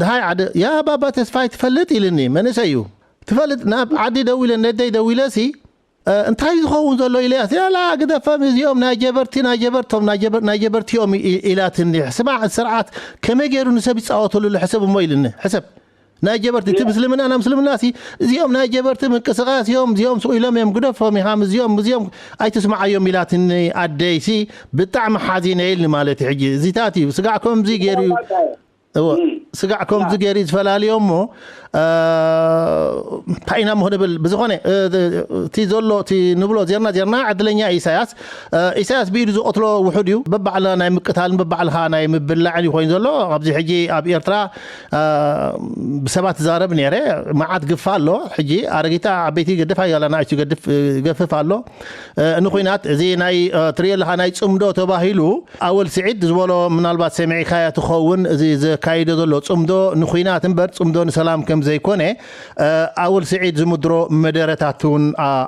ድሃይ ዓደ ያ ባባ ተስፋይ ትፈልጥ ኢልኒ። መንእሰይ እዩ፣ ትፈልጥ ናብ ዓዲ ደው ኢለ ነደይ ደው ኢለ ሲ እንታይ ዝኸውን ዘሎ ኢለ ያስ ያላ ግደፈም፣ እዚኦም ናይ ጀበርቲ ናይ ጀበርቶም ናይ ጀበርቲኦም ኢላትኒ። ስማዕ ስርዓት ከመይ ገይሩ ንሰብ ይፃወተሉ ሕሰብ እሞ ኢልኒ። ሕሰብ ናይ ጀበርቲ እቲ ምስልምና ና ምስልምና ሲ እዚኦም ናይ ጀበርቲ ምንቅስቃስ እዮም፣ እዚኦም ስቕ ኢሎም እዮም፣ ግደፎም ኢኻ፣ እዚኦም እዚኦም ኣይትስማዓዮም ኢላትኒ ኣደይ ሲ ብጣዕሚ ሓዚነ ኢልኒ ማለት እዩ። ሕጂ እዚታት እዩ ስጋዕ ከምዚ ገይሩ እዩ። እወ፣ ስጋዕ ከምዚ ገይሩ እዩ ዝፈላልዮ እሞ እንታይ ኢና ሞ ንብል። ብዝኾነ እቲ ዘሎ እቲ ንብሎ ዜርና ዜርና ዕድለኛ ኢሳያስ ኢሳያስ ብኢዱ ዝቐትሎ ውሑድ እዩ። በባዕልና ናይ ምቅታልን በባዕልኻ ናይ ምብላዕን እዩ ኮይኑ ዘሎ። ኣብዚ ሕጂ ኣብ ኤርትራ ብሰባት ትዛረብ ነይረ። መዓት ግፋ ኣሎ። ሕጂ ኣረጊታ ዓበይቲ ገድፍ ኣያላ ንኣሽቱ ገድፍ ገፍፍ ኣሎ። ንኹናት እዚ ናይ ትሪኦ ኣለኻ ናይ ጽምዶ ተባሂሉ ኣወል ስዒድ ዝበሎ ምናልባት ሰሚዕካያ ትኸውን። እዚ ዘካይዶ ዘሎ ጽምዶ ንኹናት እምበር ጽምዶ ንሰላም ከም ዘይኮነ ኣወል ስዒድ ዝምድሮ መደረታት እውን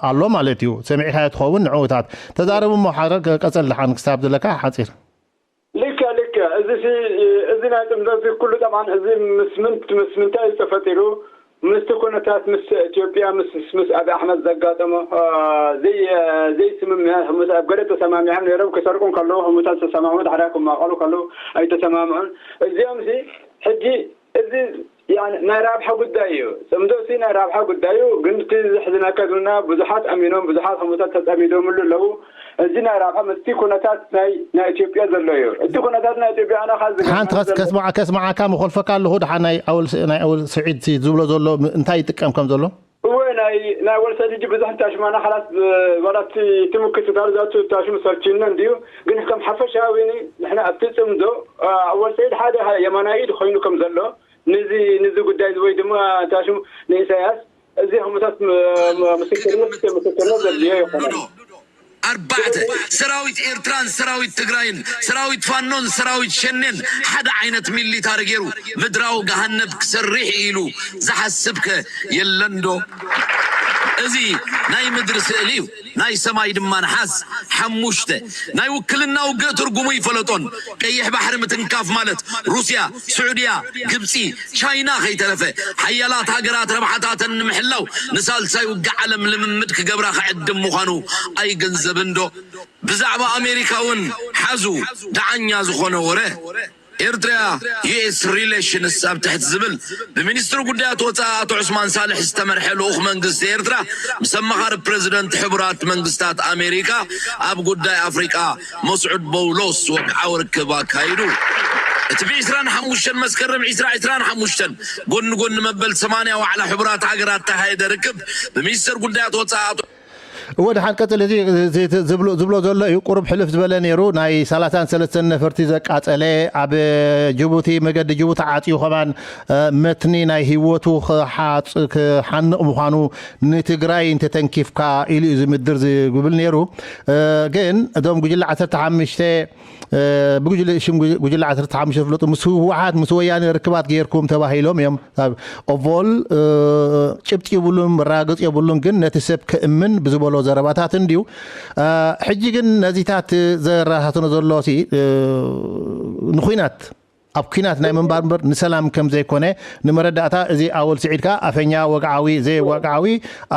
ኣሎ ማለት እዩ። ሰሚዕካያ ትኸውን ንዕኡታት ተዛረቡ እሞ ሓረ ቀጸል ድሓን ክሳብ ዘለካ ሓጺር። ልከ ልከ እዚ እዚ ናይ ጥምዘት ኩሉ ጠብዓን እዚ ምስ ምንት ምስ ምንታይ እዩ ተፈጢሩ? ምስቲ ኩነታት ምስ ኢትዮጵያ ምስ ምስ ኣብ ኣሕመድ ዘጋጠመ ዘይስምምዕ ህሙት ኣብ ገለ ተሰማሚዖም ነይሮም ክሰርቁ ከለዉ ህሙታት ተሰማምዑ ድሕሪያ ክማቐሉ ከለዉ ኣይተሰማምዑን። እዚኦም ሲ ሕጂ እዚ ናይ ራብሓ ጉዳይ እዩ። ጽምዶ ሲ ናይ ራብሓ ጉዳይ እዩ። ግን እቲ ዘሕዝነካ ዝብልና ብዙሓት ኣሚኖም ብዙሓት ህሙታት ተጸሚዶምሉ ኣለዉ። እዚ ናይ ራብሓ ምስቲ ኩነታት ናይ ናይ ኢትዮጵያ ዘሎ እዩ። እቲ ኩነታት ናይ ኢትዮጵያ ኣነ ካብ ዝገርመኒ ሓንቲ ከስ- ዘሎ ከስማዓ- ከስማዓካ መኾልፈካ ኣለኹ። ድሓ ናይ ኣወል ስ- ናይ ኣወል ስዒድ ሲ ዝብሎ ዘሎ ም- እንታይ ይጥቀም ከም ዘሎ እወ ናይ ናይ ወልሰድ ሕጂ ብዙሕ እንታሽማና ሓላት ዋላ እቲ እቲ ምክትታል ዛቱ ታሽሙ ሰልችነ እንድዩ። ግን ከም ሓፈሻዊ ንሕና ኣብቲ ጽምዶ ኣወል ሰዒድ ሓደ የማናይ ኢድ ኮይኑ ከም ዘሎ ንዚ ንዚ ጉዳይ እዚ ወይ ድማ ታሽሙ ንኢሳያስ እዚ ህሙታት ምስክርነት ምስክርነት ዘድልዮ ይኾነ። ኣርባዕተ ሰራዊት ኤርትራን ሰራዊት ትግራይን ሰራዊት ፋኖን ሰራዊት ሸኔን ሓደ ዓይነት ሚሊታሪ ገይሩ ምድራዊ ገሃነብ ክሰርሕ ኢሉ ዝሓስብከ የለንዶ? እዚ ናይ ምድሪ ስእሊ እዩ፣ ናይ ሰማይ ድማ ነሓስ። ሓሙሽተ ናይ ውክልና ውግእ ትርጉሙ ይፈለጦን ቀይሕ ባሕሪ ምትንካፍ ማለት ሩስያ፣ ስዑድያ፣ ግብፂ፣ ቻይና ከይተረፈ ሓያላት ሃገራት ረብሓታተን ንምሕላው ንሳልሳይ ውግእ ዓለም ልምምድ ክገብራ ክዕድም ምዃኑ ኣይግንዘብን ዶ? ብዛዕባ ኣሜሪካ እውን ሓዙ ደዓኛ ዝኾነ ወረ። ኤርትራ ዩኤስ ሪሌሽንስ ኣብ ትሕቲ ዝብል ብሚኒስትሪ ጉዳያት ወፃኢ ኣቶ ዑስማን ሳልሕ ዝተመርሐ ልኡኽ መንግስቲ ኤርትራ ምስ ኣማኻሪ ፕረዚደንት ሕቡራት መንግስታት ኣሜሪካ ኣብ ጉዳይ ኣፍሪቃ መስዑድ በውሎስ ወግዓዊ ርክብ ኣካይዱ። እቲ ብ ዒስራን ሓሙሽተን መስከረም ዒስራ ዒስራን ሓሙሽተን ጎኒ ጎኒ መበል ሰማንያ ዋዕላ ሕቡራት ሃገራት ተኻየደ ርክብ ብሚኒስተር ጉዳያት ወፃኢ ኣቶ እወ ደሓን ቀፅል። እዚ ዝብሎ ዘሎ እዩ ቁሩብ ሕልፍ ዝበለ ነይሩ። ናይ ሰላሳን ሰለስተን ነፈርቲ ዘቃፀለ ኣብ ጅቡቲ መገዲ ጅቡቲ ዓፅዩ ከማን መትኒ ናይ ህይወቱ ክሓንቕ ምዃኑ ንትግራይ እንተተንኪፍካ ኢሉ እዩ ዝምድር ዝብል ነይሩ። ግን እዞም ጉጅለ ዓሰርተ ሓሙሽተ ብጉጅለ ሽም ጉጅለ ዓሰርተ ሓሙሽተ ዝፍለጡ ምስ ህወሓት ምስ ወያነ ርክባት ገይርኩም ተባሂሎም እዮም። ኦቮል ጭብጢ የብሉን፣ መረጋገፂ የብሉን። ግን ነቲ ሰብ ክእምን ብዝበሎ ዘረባታት እንድዩ። ሕጂ ግን ነዚታት ዘራታትኖ ዘሎ ንኩናት ኣብ ኩናት ናይ ምንባር እምበር ንሰላም ከም ዘይኮነ ንመረዳእታ እዚ ኣወል ስዒድ ከኣ ኣፈኛ ወግዓዊ ዘይወግዓዊ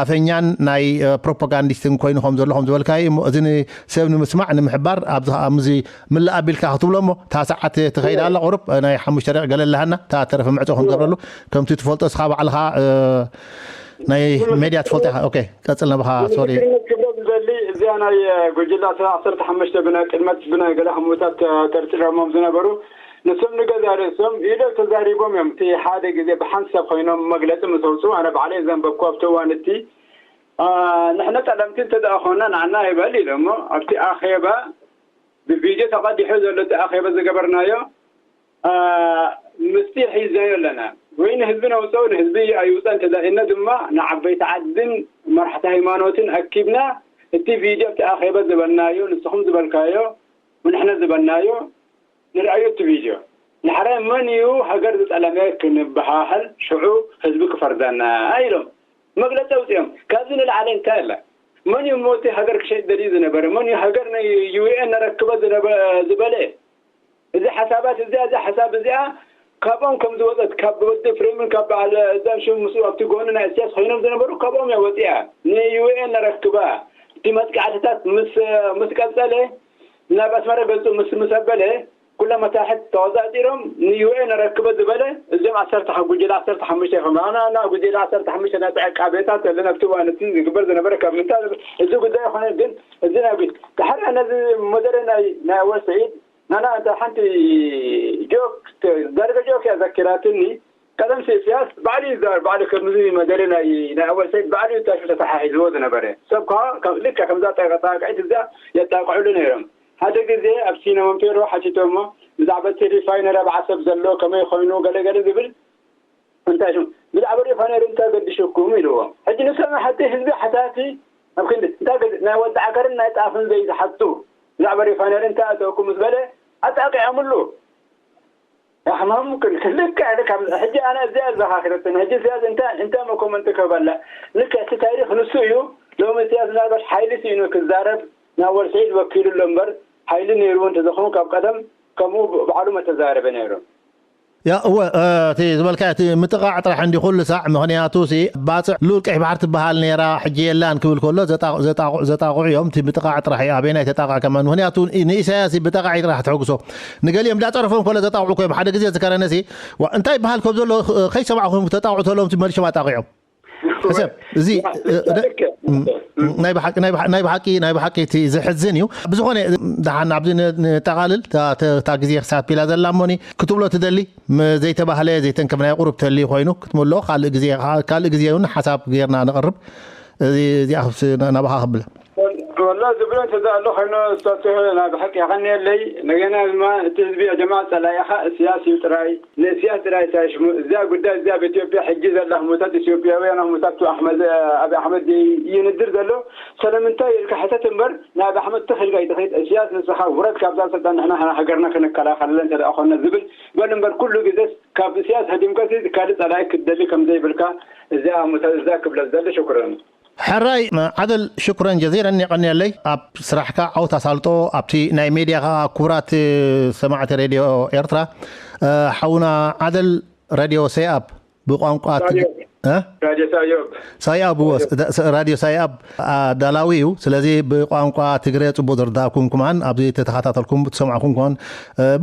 ኣፈኛን ናይ ፕሮፓጋንዲስትን ኮይኑ ከም ዘሎ ከም ዝበልካዩ እሞ እዚ ንሰብ ንምስማዕ ንምሕባር ኣብዚ ከኣ ምዚ ምልእ ኣቢልካ ክትብሎ እሞ እታ ሰዓት ትኸይድ ኣላ ቁሩብ ናይ ሓሙሽተ ደቂቕ ገለ ኣለሃና እታ ተረፈ ምዕጾ ክንገብረሉ ከምቲ ትፈልጦ እስኻ ባዕልኻ ናይ ሜድያ ትፈልጦ ኢኻ። ኦኬ ቀጽል ናባኻ ሶሪ። ምስክርነት ክብረ ዝደሊ እዚኣ ናይ ጉጅለ ዓሰርተ ሓሙሽተ ብናይ ቅድመት ብናይ ገለ ሕሙታት ተጠርጢሮሞም ዝነበሩ ንሶም ንገዛ ርእሶም ኢሎም ተዛሪቦም እዮም። እቲ ሓደ ግዜ ብሓንሳብ ኮይኖም መግለጺ ምስ ኣውፅኡ ኣነ ባዕለይ ዘንበብኩ ኣብቲ እዋን እቲ ንሕና ጠለምቲ እንተደኣ ኮና ንዓና ይበል ኢሎሞ ኣብቲ ኣኼባ ብቪድዮ ተቐዲሑ ዘሎ እቲ ኣኼባ ዝገበርናዮ ምስጢር ሒዝናዮ ኣለና። ወይ ንህዝቢ ነውፀው፣ ንህዝቢ ኣይውፀን ተዛኢና ድማ ንዓበይቲ ዓድን መራሕቲ ሃይማኖትን ኣኪብና እቲ ቪድዮ ኣብቲ ኣኼበ ዝበልናዮ፣ ንስኹም ዝበልካዮ፣ ንሕና ዝበልናዮ ንርኣዮ እቲ ቪድዮ። ንሕራይ መን እዩ ሃገር ዝጠለመ ክንበሃሃል ሽዑ ህዝቢ ክፈርደና ኢሎም መግለፂ ኣውፅኦም። ካብዚ ንላዕሊ እንታይ ኣለ? መን እዩ ሞቲ ሃገር ክሸጥ ደልዩ ዝነበረ? መን እዩ ሃገር ናይ ዩ ኤን ነረክበ ዝበለ? እዚ ሓሳባት እዚኣ፣ እዛ ሓሳብ እዚኣ ካብኦም ከም ዝወፀት፣ ካብ ወዲ ፍሬምን ካብ በዓል እዛን ሽም ምስኡ ኣብቲ ጎኒ ናይ እስያስ ኮይኖም ዝነበሩ ካብኦም እያ ወፂኣ። ንዩ ኤን ነረክባ፣ እቲ መጥቃዕትታት ምስ ምስ ቀፀለ፣ ናብ ኣስመራ ገፁ ምስ ምስ ኣበለ፣ ኩሎም መሳርሕት ተቆፃፂሮም ንዩ ኤን ነረክበ ዝበለ፣ እዚኦም ዓሰርተ ጉጅለ ዓሰርተ ሓሙሽተ ይኾኑ። ኣና ኣና ጉጅለ ዓሰርተ ሓሙሽተ ናይ ዕቃቤታት ተለን ኣብቲ እዋን እቲ ዝግበር ዝነበረ ካብ ምንታ እዚ ጉዳይ ይኾነ። ግን እዚ ናይ ጉ- ድሓር ነዚ ሞደረ ናይ ናይ ኣወል ስዒድ ናና እንተ ሓንቲ ጆክ፣ ዳርገ ጆክ እያ ዘኪራትኒ። ቀደም ኢሳያስ ባዕሉ ይዛር ባዕሉ ከምዚ መደረ ናይ ናይ ኣወል ሰይድ ባዕሉ ይታሹ ተተሓሒዝዎ ዝነበረ ሰብ ከዓ ከም ልክዕ ከምዛ ጠቃቃቂት እዚኣ የጣቅዕሉ ነይሮም። ሓደ ግዜ ኣብ ሲነ ወንፔሮ ሓቲቶሞ ብዛዕባ እቲ ሪፋይነሪ ኣብ ዓሰብ ዘሎ ከመይ ኮይኑ ገለገለ ዝብል እንታይ ሽም ብዛዕባ ሪፋይነሪ እንታይ ገዲሽኩም ኢልዎም። ሕጂ ንሶም ሓቲ ህዝቢ ሓታቲ ኣብ ክንዲ እንታይ ገዲ ናይ ወዲ ዓገርን ናይ ጣፍን ዘይዝሓቱ ብዛዕባ ሪፋይነሪ እንታይ ኣተወኩም ምስ በለ ኣጣቂዖምሉ። ኣሕማም ክልክዕ ካብ ሕጂ ኣነ እዚኣ ዘኻኺረትን ሕጂ እዚኣ እንታይ እንታይ መኮመንቲ ክህበላ። ልክዕ እቲ ታሪኽ ንሱ እዩ። ሎሚ እዚኣ ምናልባት ሓይሊ ስኢኑ ክዛረብ ናብ ወልስዒድ ወኪሉ ኣሎ እምበር ሓይሊ ነይርዎ እንተዘኾኑ ካብ ቀደም ከምኡ ባዕሉ መተዛረበ ነይሩ። ያ እወ፣ እቲ ዝበልካ እቲ ምጥቃዕ ጥራሕ እንዲ ኩሉ ሳዕ። ምክንያቱ ሲ ባፅዕ ሉል ቀይሕ ባሕር ትበሃል ነይራ ሕጂ የላን ክብል ከሎ ዘጣቑ- ዘጣቑ- ዘጣቑዑ እዮም። እቲ ምጥቃዕ ጥራሕ እዩ ኣበይናይ ተጣቃዕ ከማን። ምክንያቱ ንኢሳያስ ብጠቃዒ ጥራሕ ተሕጉሶ። ንገሊኦም እንዳፀረፎም ከሎ ዘጣቑዑ ኮይም ሓደ ግዜ ዝከረነሲ ዋ- እንታይ በሃል ከም ዘሎ ከይሰማዕኹም ተጣቑዑ ተሎም መሊሾም ኣጣቂዖም። ሕሰብ እዚ ናይ ብሓቂ ናይ ብሓቂ ናይ ብሓቂ እቲ ዘሕዝን እዩ። ብዝኾነ ደሓን ኣብዚ ንጠቓልል። እታ ግዜ ክሳብ ፒላ ዘላ እሞኒ ክትብሎ ትደሊ ዘይተባህለ ዘይተንከፍናዮ ቁሩብ ተልዩ ኮይኑ ክትምልኦ ካልእ ግዜ ካልእ ግዜ እውን ሓሳብ ጌርና ንቐርብ። እዚኣ ናባኻ ክብል። ወላ ዝብሎ እንተዛ ኣሎ ኮይኑ እሳቱ ናይ ብሓቂ የቐንየለይ። እንደገና ድማ እቲ ህዝቢ ያ ጀማዓ ጸላኢኻ እስያስ እዩ ጥራይ ንእስያስ ጥራይ ሳይሽሙ እዚኣ ጉዳይ እዚኣ ኣብ ኢትዮጵያ ሕጂ ዘላ ህሙታት ኢትዮጵያውያን ህሙታት ኣሕመድ ኣብ ኣሕመድ ይንድር ዘሎ። ስለምንታይ ኢልካ ሕተት እምበር ናብ ኣሕመድ ትኽል ጋይ ትኽል እስያስ ንስኻ ውረድ ካብዛ ስልጣን ንሕና ሃገርና ክንከላኸለለን ተደኣ ኮነ ዝብል በል እምበር ኩሉ ግዜ ካብ እስያስ ህዲምካ ካልእ ጸላኢ ክትደሊ ከም ዘይብልካ እዚኣ ሙተ እዛ ክብለ ዝደሊ። ሽኩረን። ሕራይ ዓደል ሽኩረን ጀዚረን የቐንየለይ ኣብ ስራሕካ ዓውት ኣሳልጦ ኣብቲ ናይ ሜድያ ከዓ ክቡራት ሰማዕቲ ሬድዮ ኤርትራ። ሓውና ዓደል ሬድዮ ሰይኣብ ብቋንቋ ሳዮ ሳይኣብ ራድዮ ሳይኣብ ኣዳላዊ እዩ። ስለዚ ብቋንቋ ትግረ ፅቡቅ ዝርዳእኩም ኩማን ኣብዚ ተተኸታተልኩም ትሰማዕኩም ኩማን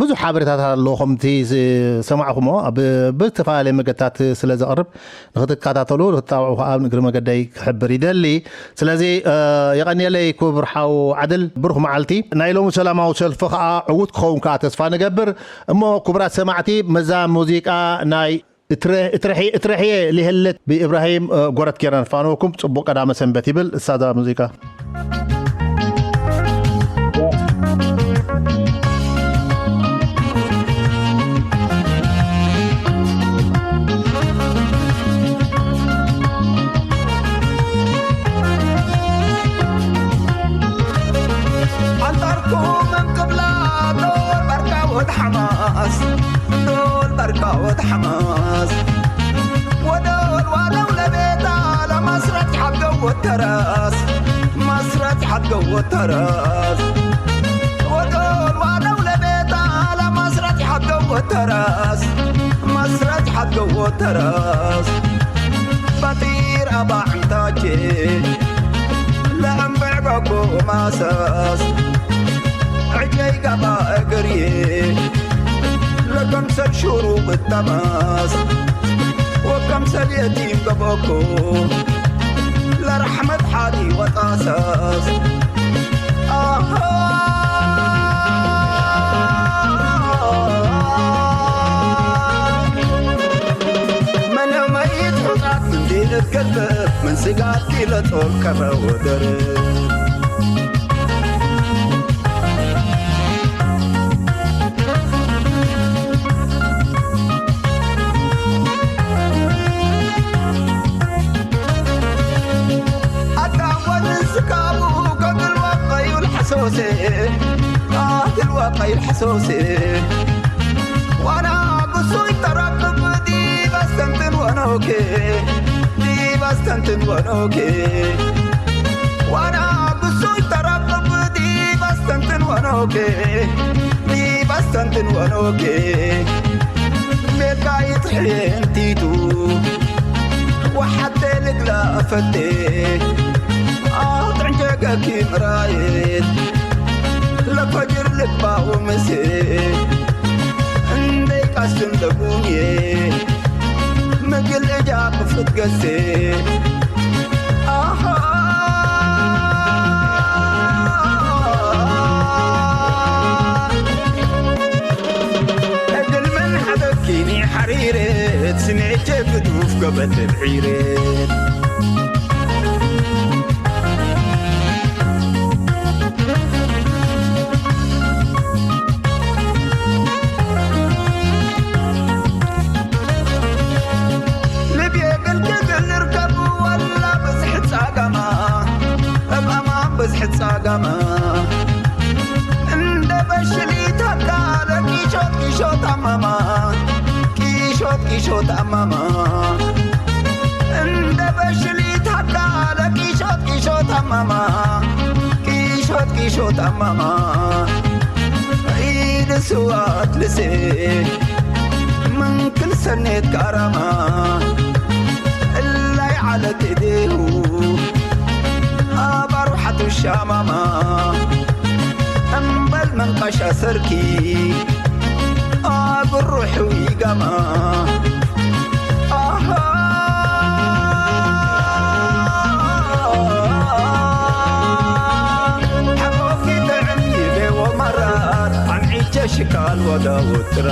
ብዙሕ ሓበሬታታት ኣለዎ ከምቲ ዝሰማዕኩሞ ብዝተፈላለየ መገድታት ስለ ዘቕርብ ንክትከታተሉ ንክትጣውዑ ከዓ እግሪ መገደይ ክሕብር ይደሊ። ስለዚ የቐንየለይ ክቡር ሓው ዓድል ብሩኽ መዓልቲ። ናይ ሎሚ ሰላማዊ ሰልፊ ከዓ ዕዉት ክኸውን ከዓ ተስፋ ንገብር። እሞ ክቡራት ሰማዕቲ መዛ ሙዚቃ ናይ እትረሕየ ሊሀለት ብእብራሂም ጎረት ጌርና ንፋነወኩም። ፅቡቅ ቀዳመ ሰንበት ይብል እሳዛ ሙዚቃ። ኣንጣርኩም እንቅብላ ዶል ባርካ ወድ ሓማስ ዶል ባርካ ወድ ሓማስ ወዶል ዋለው ለቤታ ለማስረት ሓገው ወተረስ ማስረት ሓገው ወተረስ ወዶል ዋለው ለቤታ ለማስረት ሓገው ወተረስ ማስረት ሓገው ወተረስ ባጢር ኣባዕንታቼ ለእምብዕበኮ ማሰስ ዕጀይ ጋባ እግርዬ ለከምሰል ሹሩ ብጠመስ ወከምሰል የቲም ገበኮ ለረሕመት ሓዲ ወጣሰስ ኣሃ መነመይት ሑጻት እንዴነት ገልበ ምን ስጋት ኪለጾል ከረወደር ጣይል ሕሶሴ ዋና ጉሱይ ተራቅብ ዲባስተንትን ወኖኬ ዲባስተንትን ወኖኬ ዋና ጉሱይ ተራቅብ ዲባስተንትን ወኖኬ ዲባስተንትን ወኖኬ ሜካይት ሕየንቲቱ ወሓቴ ልግላ ፈቴ ኣጥዕንጀገኪ ምራየት ለፈጅር ልግባው ምሴ እንደይ ቃስን ለጉምዬ ምግል እጃ ክፍት ገሴ ኣሃ እግል ምን ሓበኪኒ ሓሪረ ስሜቼ ግዱፍ ገበት ብዒረ ልብየ ግልግል ርከብ ወላ ብዝሒ ጻጋማ እማማ ብዝሒ ጻጋማ እንደ በሽሊት ኣካለ ቂሾት ቂሾት ኣማማ ቂሾት ቂሾት ኣማማ እንደ በሽሊት ኣካለ ቂሾት ቂሾት ኣማማ ቂሾት ቂሾት ኣማማ ኢድ ስዋት ልሴ ምንክል ሰኔት ካራማ እላይ ዓለት እዴሁ ኣባሩ ሓቱ ሻማማ እምበል መንቃሻ ሰርኪ ኣግሩሑ ይጋማ ኣሃ ሓቆፊ ጥዕም ይቤዎ ማራር ኣምዒቸ ሽካል ወዳውትራ